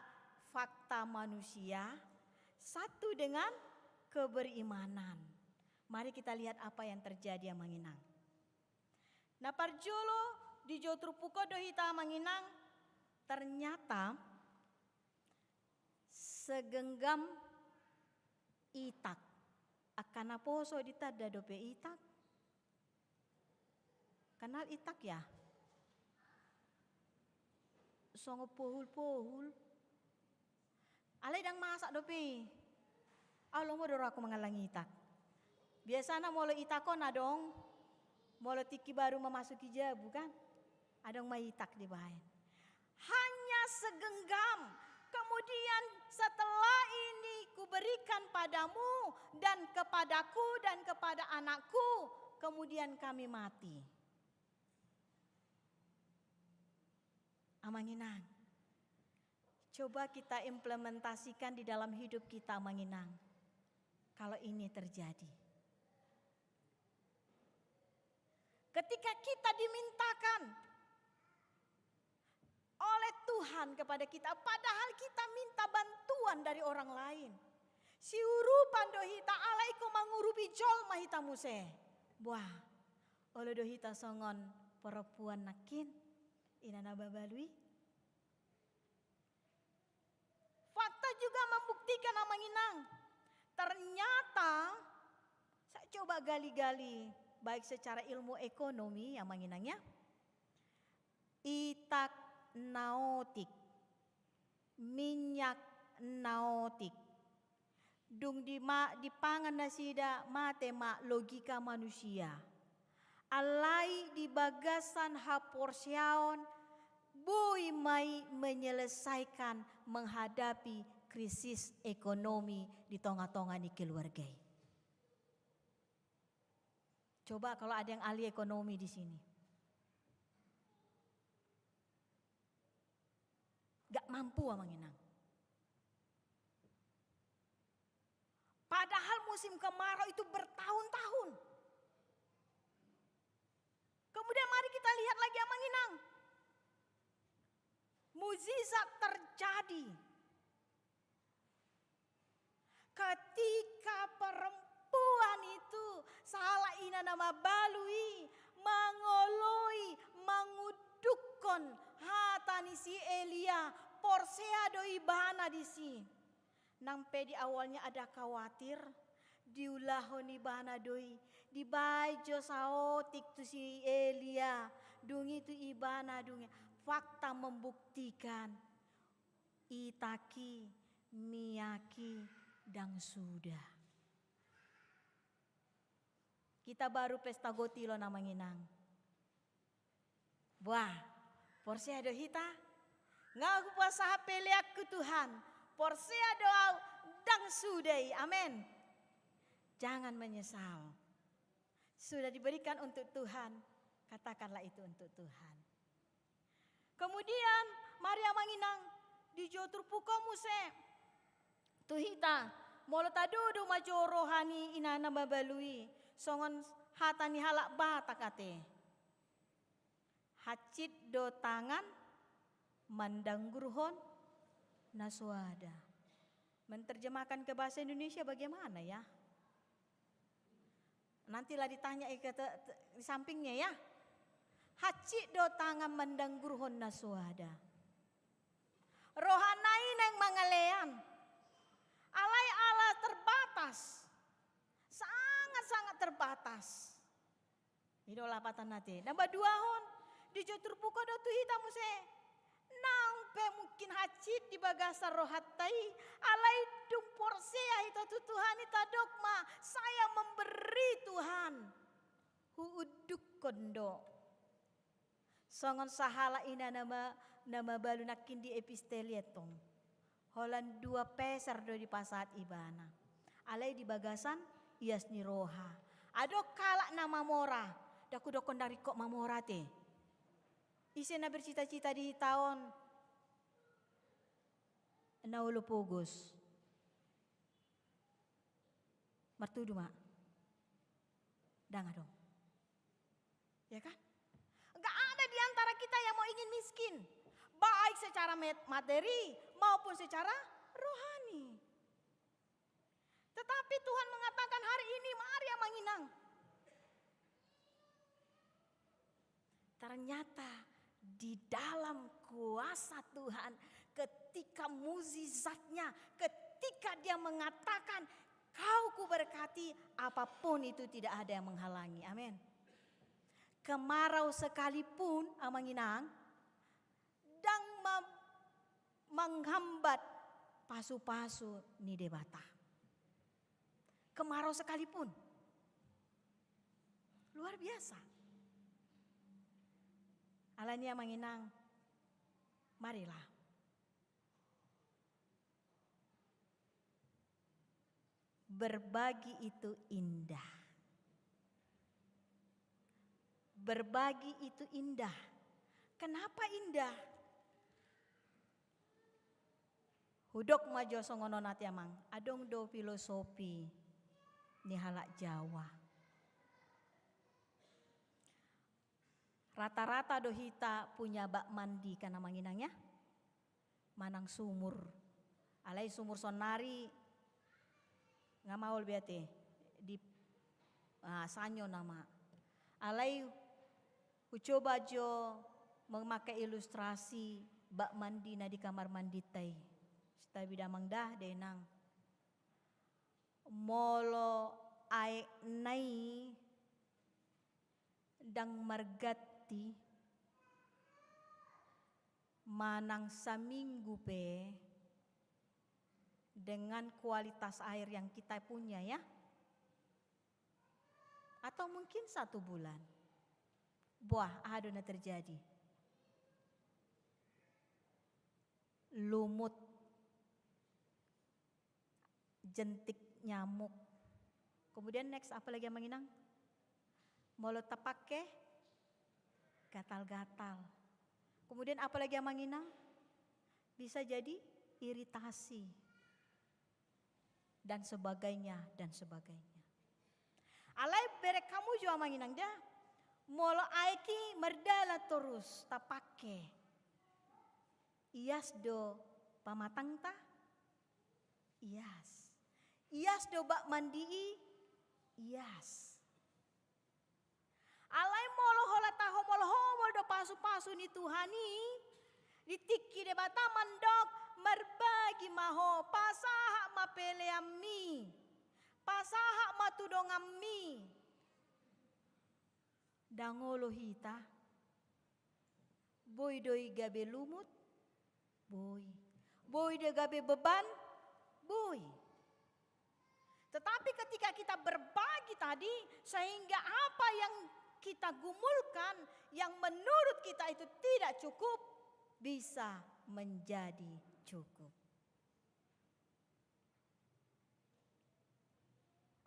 fakta manusia, satu dengan keberimanan. Mari kita lihat apa yang terjadi, Amang Inang. Na parjolo, dijou turpuk on do hita, Amang Inang, ternyata segenggam itak. Angka naposo ditanda dope itak. Kenal itak ya? Songon pohul-pohul. Alai ndang masak dope i. Au lomo do rohangku mangallang itak. Biasana molo itak on adong, molo tingki baru memasuki jabu kan, adong ma itak dibaen. segenggam. Kemudian setelah ini kuberikan padamu dan kepadaku dan kepada anakku, kemudian kami mati. Amang Inang, coba kita implementasikan di dalam hidup kita, Amang Inang. Kalau ini terjadi, ketika kita dimintakan oleh Tuhan kepada kita, padahal kita minta bantuan dari orang lain. Siurupan do hita, alai ingkon mangurupi jolma hita muse. Buah, olo do hita songon perempuan nangkin, ina na mabalu i. Fakta juga membuktikan, Amang Inang. Ternyata, saya coba gali-gali, baik secara ilmu ekonomi, Amang Inang, ya. Itak naotik, minyak naotik. Dung di ma-, dipangan nasida, mate ma logika manusia. Alai di bagasan haporseaon, boi ma i menyelesaikan, menghadapi krisis ekonomi di tonga-tonga ni keluarga i. Coba kalau ada yang ahli ekonomi di sini. Gak mampu, Amang Inang. Padahal musim kemarau itu bertahun-tahun. Kemudian mari kita lihat lagi, Amang Inang. Mujizat terjadi. Ketika perempuan itu, sahala ina na mabalu i, mangoloi, mangundukkon hata ni si Elia, porsea do ibana disi. Nang pe di awalnya ada khawatir, diulahon ibana do i, dibaen jo saotik tu si Elia, dung i tu ibana, dung i. Fakta membuktikan, itak i, minyak i, ndang suda. Kita baru pesta gotilon, Amang Inang. Buah, porsea do hita? Nga hupasahat peleanku, Tuhan, porsea do au, ndang suda i. Amen. Jangan menyesal. Sudah diberikan untuk Tuhan, katakanlah itu untuk Tuhan. Kemudian, mari, Amang Inang, dijou turpuk ho muse tu hita, molo tadok do manjou roha ni ina na mabalu i, songon hata ni halak Batak ate. Hansit do tangan mandanggurhon na so ada. Menerjemahkan ke bahasa Indonesia bagaimana, ya? Nantilah ditanya i ke te-, te-, di sampingnya, ya. Hansit do tangan mandanggurhon na so ada. Rohana i naeng mangalean. Alai ala terbatas. Sangat-sangat terbatas. I do lapatanna ate. Na paduahon, dijou turpuk ho do tu hita muse. Nang pe mungkin hansit di bagasan rohanta i, alai dung porsea hita tu Tuhan i, tadok ma, saya memberi, Tuhan. Huundukkon do. Songon sahalak ina na ma-, na mabalu nangkin di episteli antong. Holan dua peser do dipasahat ibana. Alai di bagasan ias ni roha. Adong halak na mamora, ndang hudokkon ndang ringkot mamora ate. Ise na bercita-cita di hita on na olo pogos? Martudu ma. Ndang adong. Ya kan? Nggak ada di antara kita yang mau ingin miskin, baik secara met-, materi maupun secara rohani. Tetapi Tuhan mengatakan hari ini, mari, Amang Inang. Ternyata di dalam kuasa Tuhan, ketika mujizatnya, ketika Dia mengatakan, "Kau kuberkati," apapun itu tidak ada yang menghalangi. Amin. Kemarau sekalipun, Amang Inang, ndang ma-, menghambat pasu-pasu ni Debata. Kemarau sekalipun. Luar biasa. Alani, Amang Inang, marilah. Berbagi itu indah. Berbagi itu indah. Kenapa indah? Hudok ma jo songon on ate amang, adong do filosofi ni halak Jawa. Rata-rata do hita punya bak mandi kan amang inang ya? Manang sumur. Alai sumur sonari nga maol be ate di, ah, sanyo nama. Alai hucoba jo memakai ilustrasi bak mandi na di kamar mandita i. Sitabi damang da, dainang. Molo aekna i ndang marganti manang saminggu pe dengan kualitas air yang kita punya ya. Atau mungkin satu bulan. Buah, aha do na terjadi? Lumut, jentik nyamuk. Kemudian next, apa lagi amang inang? Molo tapake, gatal-gatal. Kemudian apa lagi amang inang? Bisa jadi iritasi. Dan sebagainya, dan sebagainya. Alai bereng hamu jo amang inang da, molo aek i mardalan torus tapake, ias do pamatangta? Ias. Ias do bak mandi i? Ias. Alai molo holan tahomol-homol do pasu-pasu ni Tuhan i, di tingki Debata mandok, marbagi ma ho, pasahat ma peleanmi, pasahat ma tu donganmi. Ndang olo hita. Boi do i gabe lumut? Boi. Boi do i gabe beban? Boi. Tetapi ketika kita berbagi tadi, sehingga apa yang kita gumulkan, yang menurut kita itu tidak cukup, bisa menjadi cukup.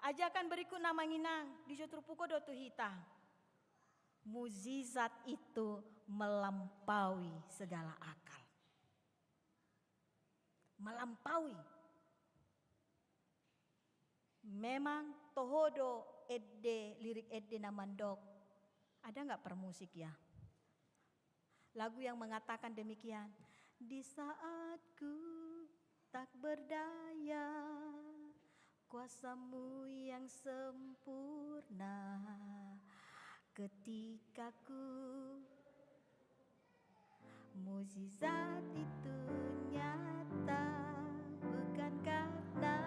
Ajakan berikutna amang inang, dijou turpuk on do tu hita. Mujizat itu melampaui segala akal. Melampaui. Memang toho do ende, lirik ende na mandok. Ada nggak per musik ya? Lagu yang mengatakan demikian, di saat ku tak berdaya, kuasa-Mu yang sempurna, ketika ku, mujizat itu nyata, bukan karena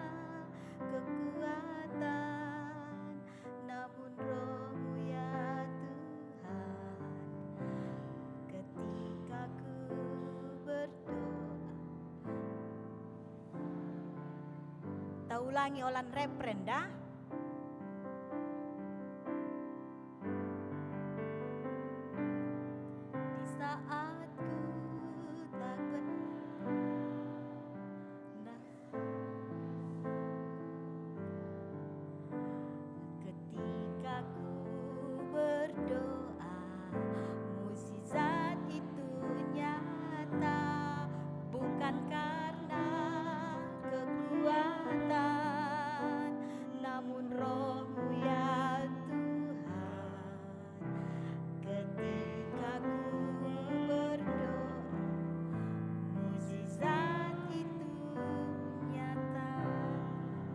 kekuatan, namun Roh-Mu ya Tuhan, ketika ku berdoa. Taulangi holan refren da. Di saat ku tak ber-, nah. Ketika ku berdoa, mujizat itu nyata, bukan karena kekuatan, namun Roh-Mu ya Tuhan. Ketika ku berdoa, mujizat itu nyata.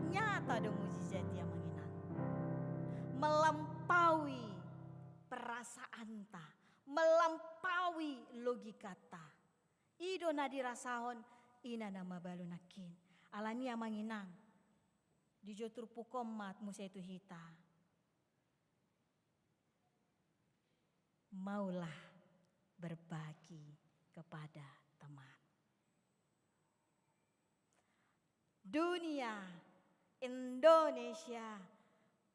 Nyata do mujizat i amang inang. Melampaui perasaanta, melampaui logikata. I do na dirasahon, i na mabalu nangkin. Alani amang inang, dijou turpuk on ma muse tu hita. Maulah berbagi kepada teman. Dunia, Indonesia,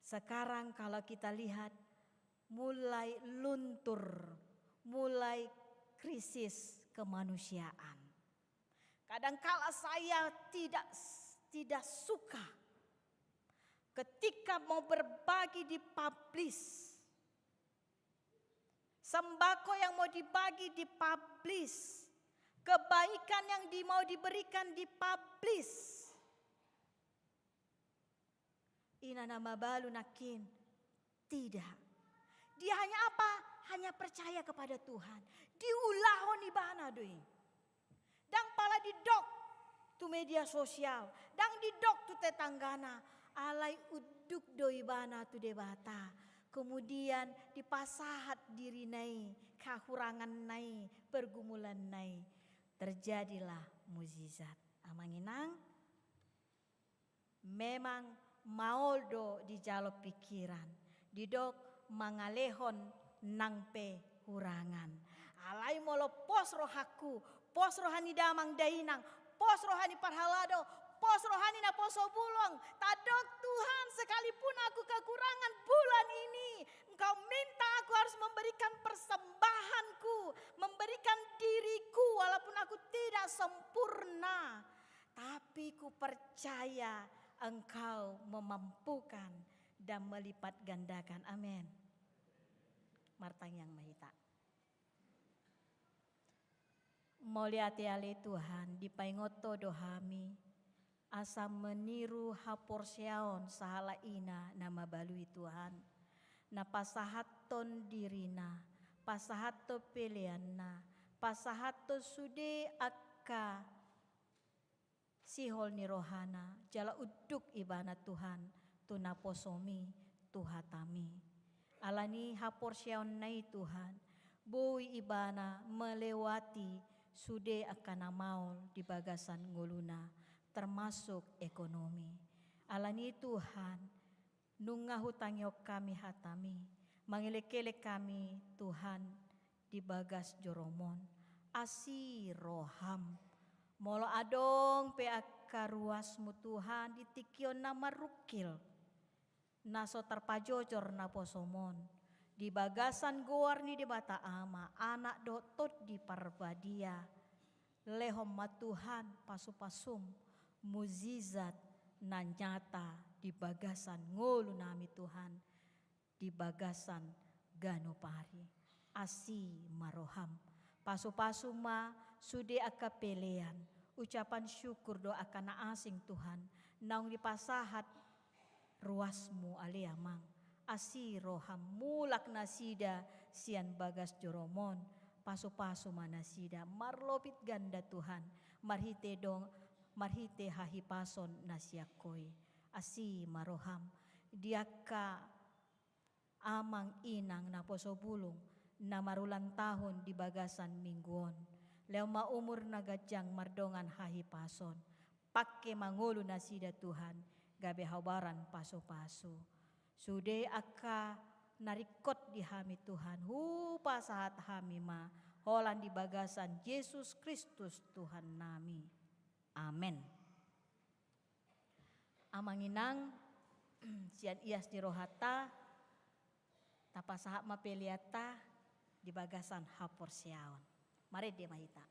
sekarang kalau kita lihat mulai luntur, mulai krisis kemanusiaan. Kadangkala saya tidak, tidak suka Ketika mau berbagi, dipublish. Sembako yang mau dibagi, dipublish. Kebaikan yang di-, mau diberikan, dipublish. Ina na mabalu nangkin, tidak. Dia hanya apa? Hanya percaya kepada Tuhan. Diulahon ibana do i. Ndang pala didok tu media sosial, ndang didok tu tetanggana, alai unduk do ibana tu Debata. Kemudian dipasahat dirina i, kehuranganna i, pergumulanna i. Terjadilah mujizat. Amang inang, memang maol do dijalo pikiran, didok mangalehon nang pe hurangan. Alai molo pos rohangku, pos roha ni damang dainang, pos roha ni parhalado, pos roha ni naposo bulung, tadok, Tuhan, sekalipun aku kekurangan bulan ini, Engkau minta aku harus memberikan persembahanku, memberikan diriku, walaupun aku tidak sempurna. Tapi kupercaya Engkau memampukan dan melipat gandakan. Amin. Martangiang ma hita. Mauliate ale Tuhan, dipaingot Ho do hami, asa meniru haporseaon sahala ina na mabalu i Tuhan, na pasahathon dirina, pasahathon peleanna, pasahathon sude angka sihol ni rohana, jala unduk ibana Tuhan, tu naposomi, tu hatami. Alani haporseaonna i Tuhan, boi ibana melewati sude angka na maol di bagasan ngoluna, termasuk ekonomi. Alani Tuhan, nunga hutangihon hami hatami, mangelek-elek hami Tuhan di bagas joroMon, asi rohaM. Molo adong pe angka ruasMu Tuhan di tingki on na marrungkil, na so tarpajojor naposoMon, di bagasan goar ni Debata Ama, Anak dohot Tondi Parbadia, lehon ma Tuhan pasu-pasuM, mujizat na nyata di bagasan ngolunami Tuhan, di bagasan ganup ari. Asi ma rohaM. Pasu-pasu ma sude angka pelean, ucapan syukur dohot angka na asing Tuhan, naung dipasahat ruasMu ale Amang. Asi rohaM, mulak nasida sian bagas joroMon, pasu-pasu ma nasida marlapis ganda Tuhan, marhite dong, marhite hahipason na sian Ho i. Asi ma rohaM, di angka amang inang naposo bulung, na marulang tahun di bagasan minggu on. Lehon ma umur na ganjang mardongan hahipason. Pangke ma ngolu nasida Tuhan, gabe habaran pasu-pasu. Sude angka na ringkot di hami Tuhan, hupasahat hami ma, holan di bagasan Jesus Kristus Tuhannami. Amen. Amang inang, sian ias ni rohanta, tapasahat ma peleanta di bagasan haporseaon. Marende ma hita.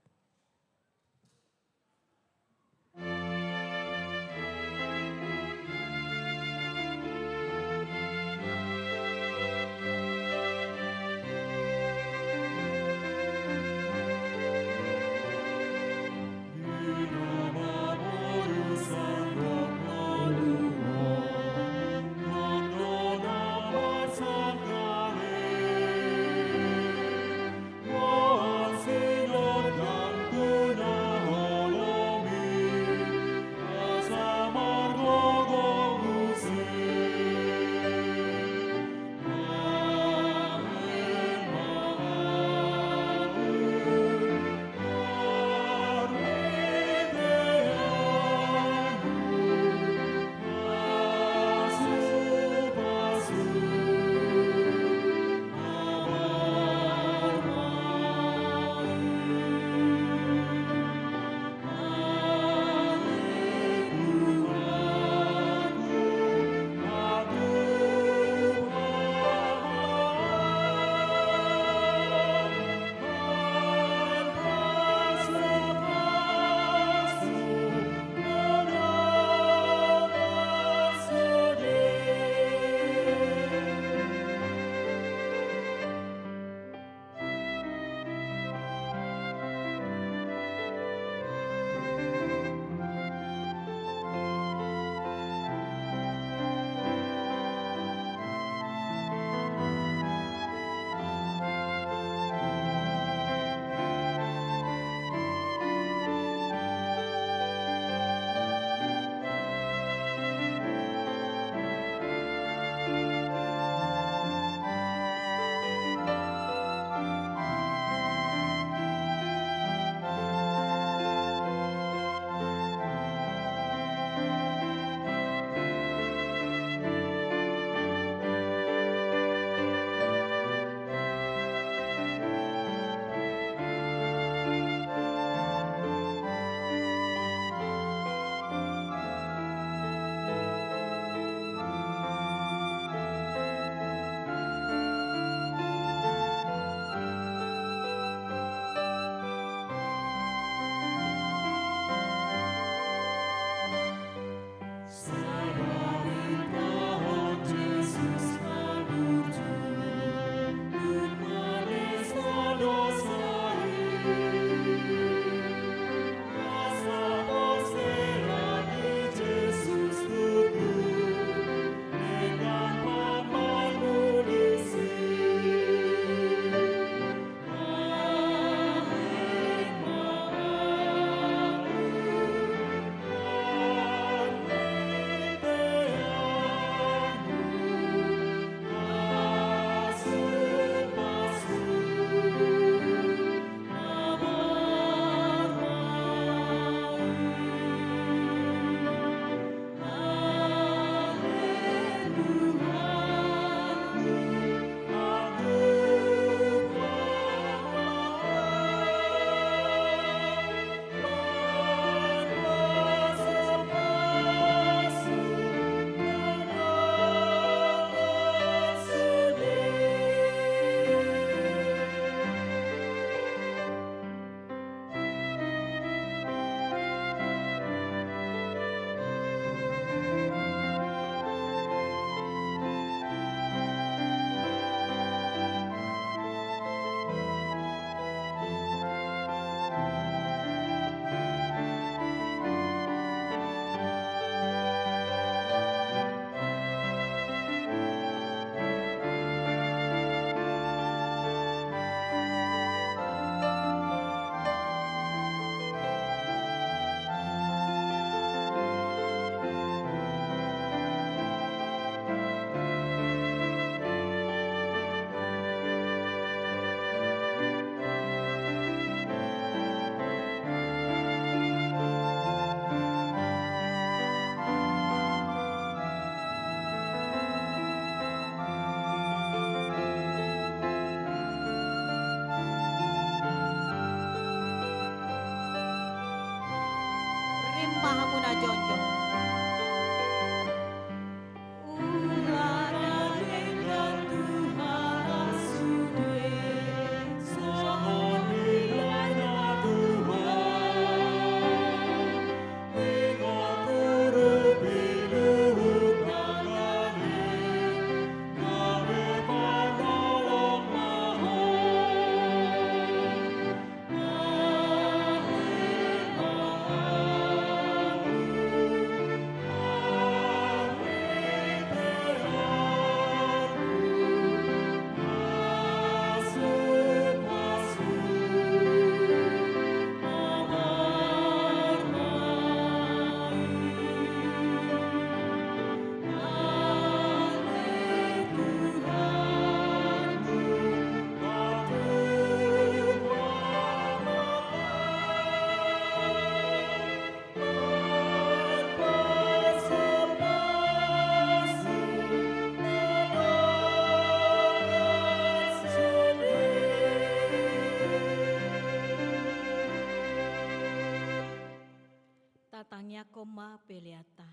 Tatangiangkon ma peleanta.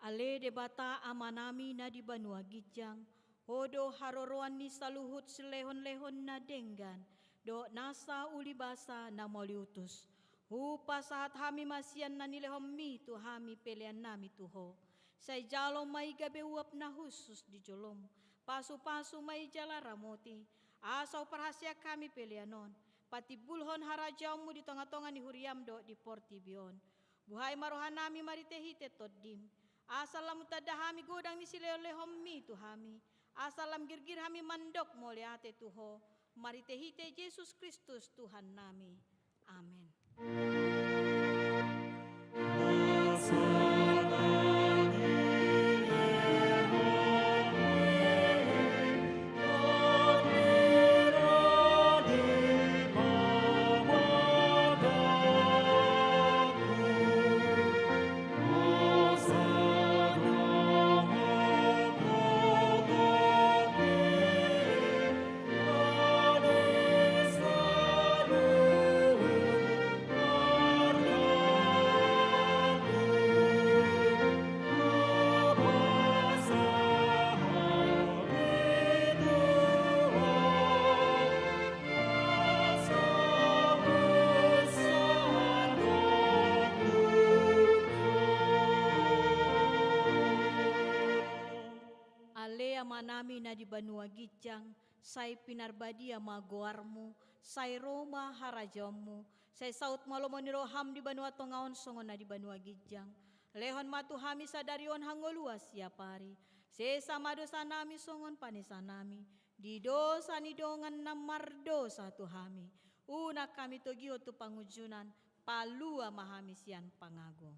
Ale Debata Amanami na di banua ginjang, Ho do haroroan ni saluhut silehonlehon na denggan dohot nasa ulibasa na mauliutus. Hupasahat hami ma sian na nilehonMi tu hami peleannami tu Ho. Sai jalo ma i gabe uap na hushus di joloM. Pasupasu ma i jala ramoti, asa huparhaseang hami pelean on. Patimbulhon harajaonMu di tongatonga ni huriaM dohot di portibi on. Buhai ma rohanami marhitehite TondiM, asa lam hutanda hami godang ni silehonlehonMi tu hami, asa lam girgir hami mandok mauliate tu Ho, marhitehite Jesus Kristus Tuhannami. Amen. Ale Amanami na di banua ginjang, sai pinarbadia ma goarMu, sai ro ma harajaonMu, sai saut ma lomo ni rohaM di banua tonga on songon na di banua ginjang. Lehon ma tu hami sadari on hangoluan siapari. Sesa ma dosanami songon panesanami di dosa ni dongan na mardosa tu hami. Unang hami togihon tu pangunjunan, palua ma hami sian pangago.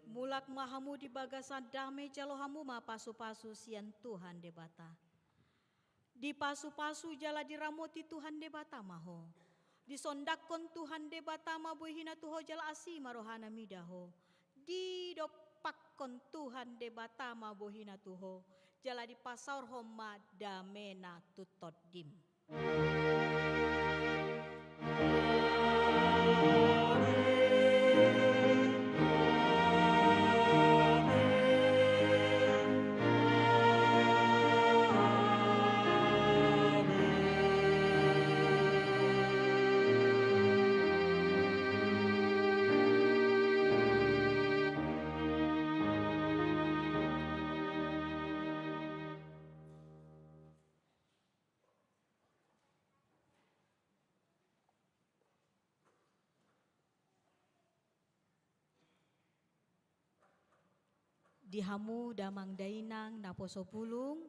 Mulak ma hamu di bagasan dame, jalo hamu ma pasupasu sian Tuhan Debata. Dipasupasu jala diramoti Tuhan Debata ma ho. Disondangkon Tuhan Debata ma bohiNa tu ho jala asi ma rohaNa mida ho. Didompakkon Tuhan Debata ma bohiNa tu ho, jala dipasaorhon ma dameNa tu tondim. Di hamu damang dainang naposo bulung,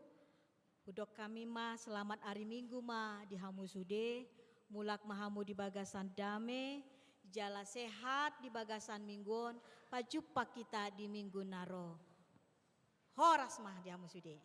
hudok hami ma selamat ari Minggu ma di hamu sude, mulak ma hamu di bagasan dame, jala sehat di bagasan Minggu on, pajumpa hita di Minggu na ro. Horas ma di hamu sude.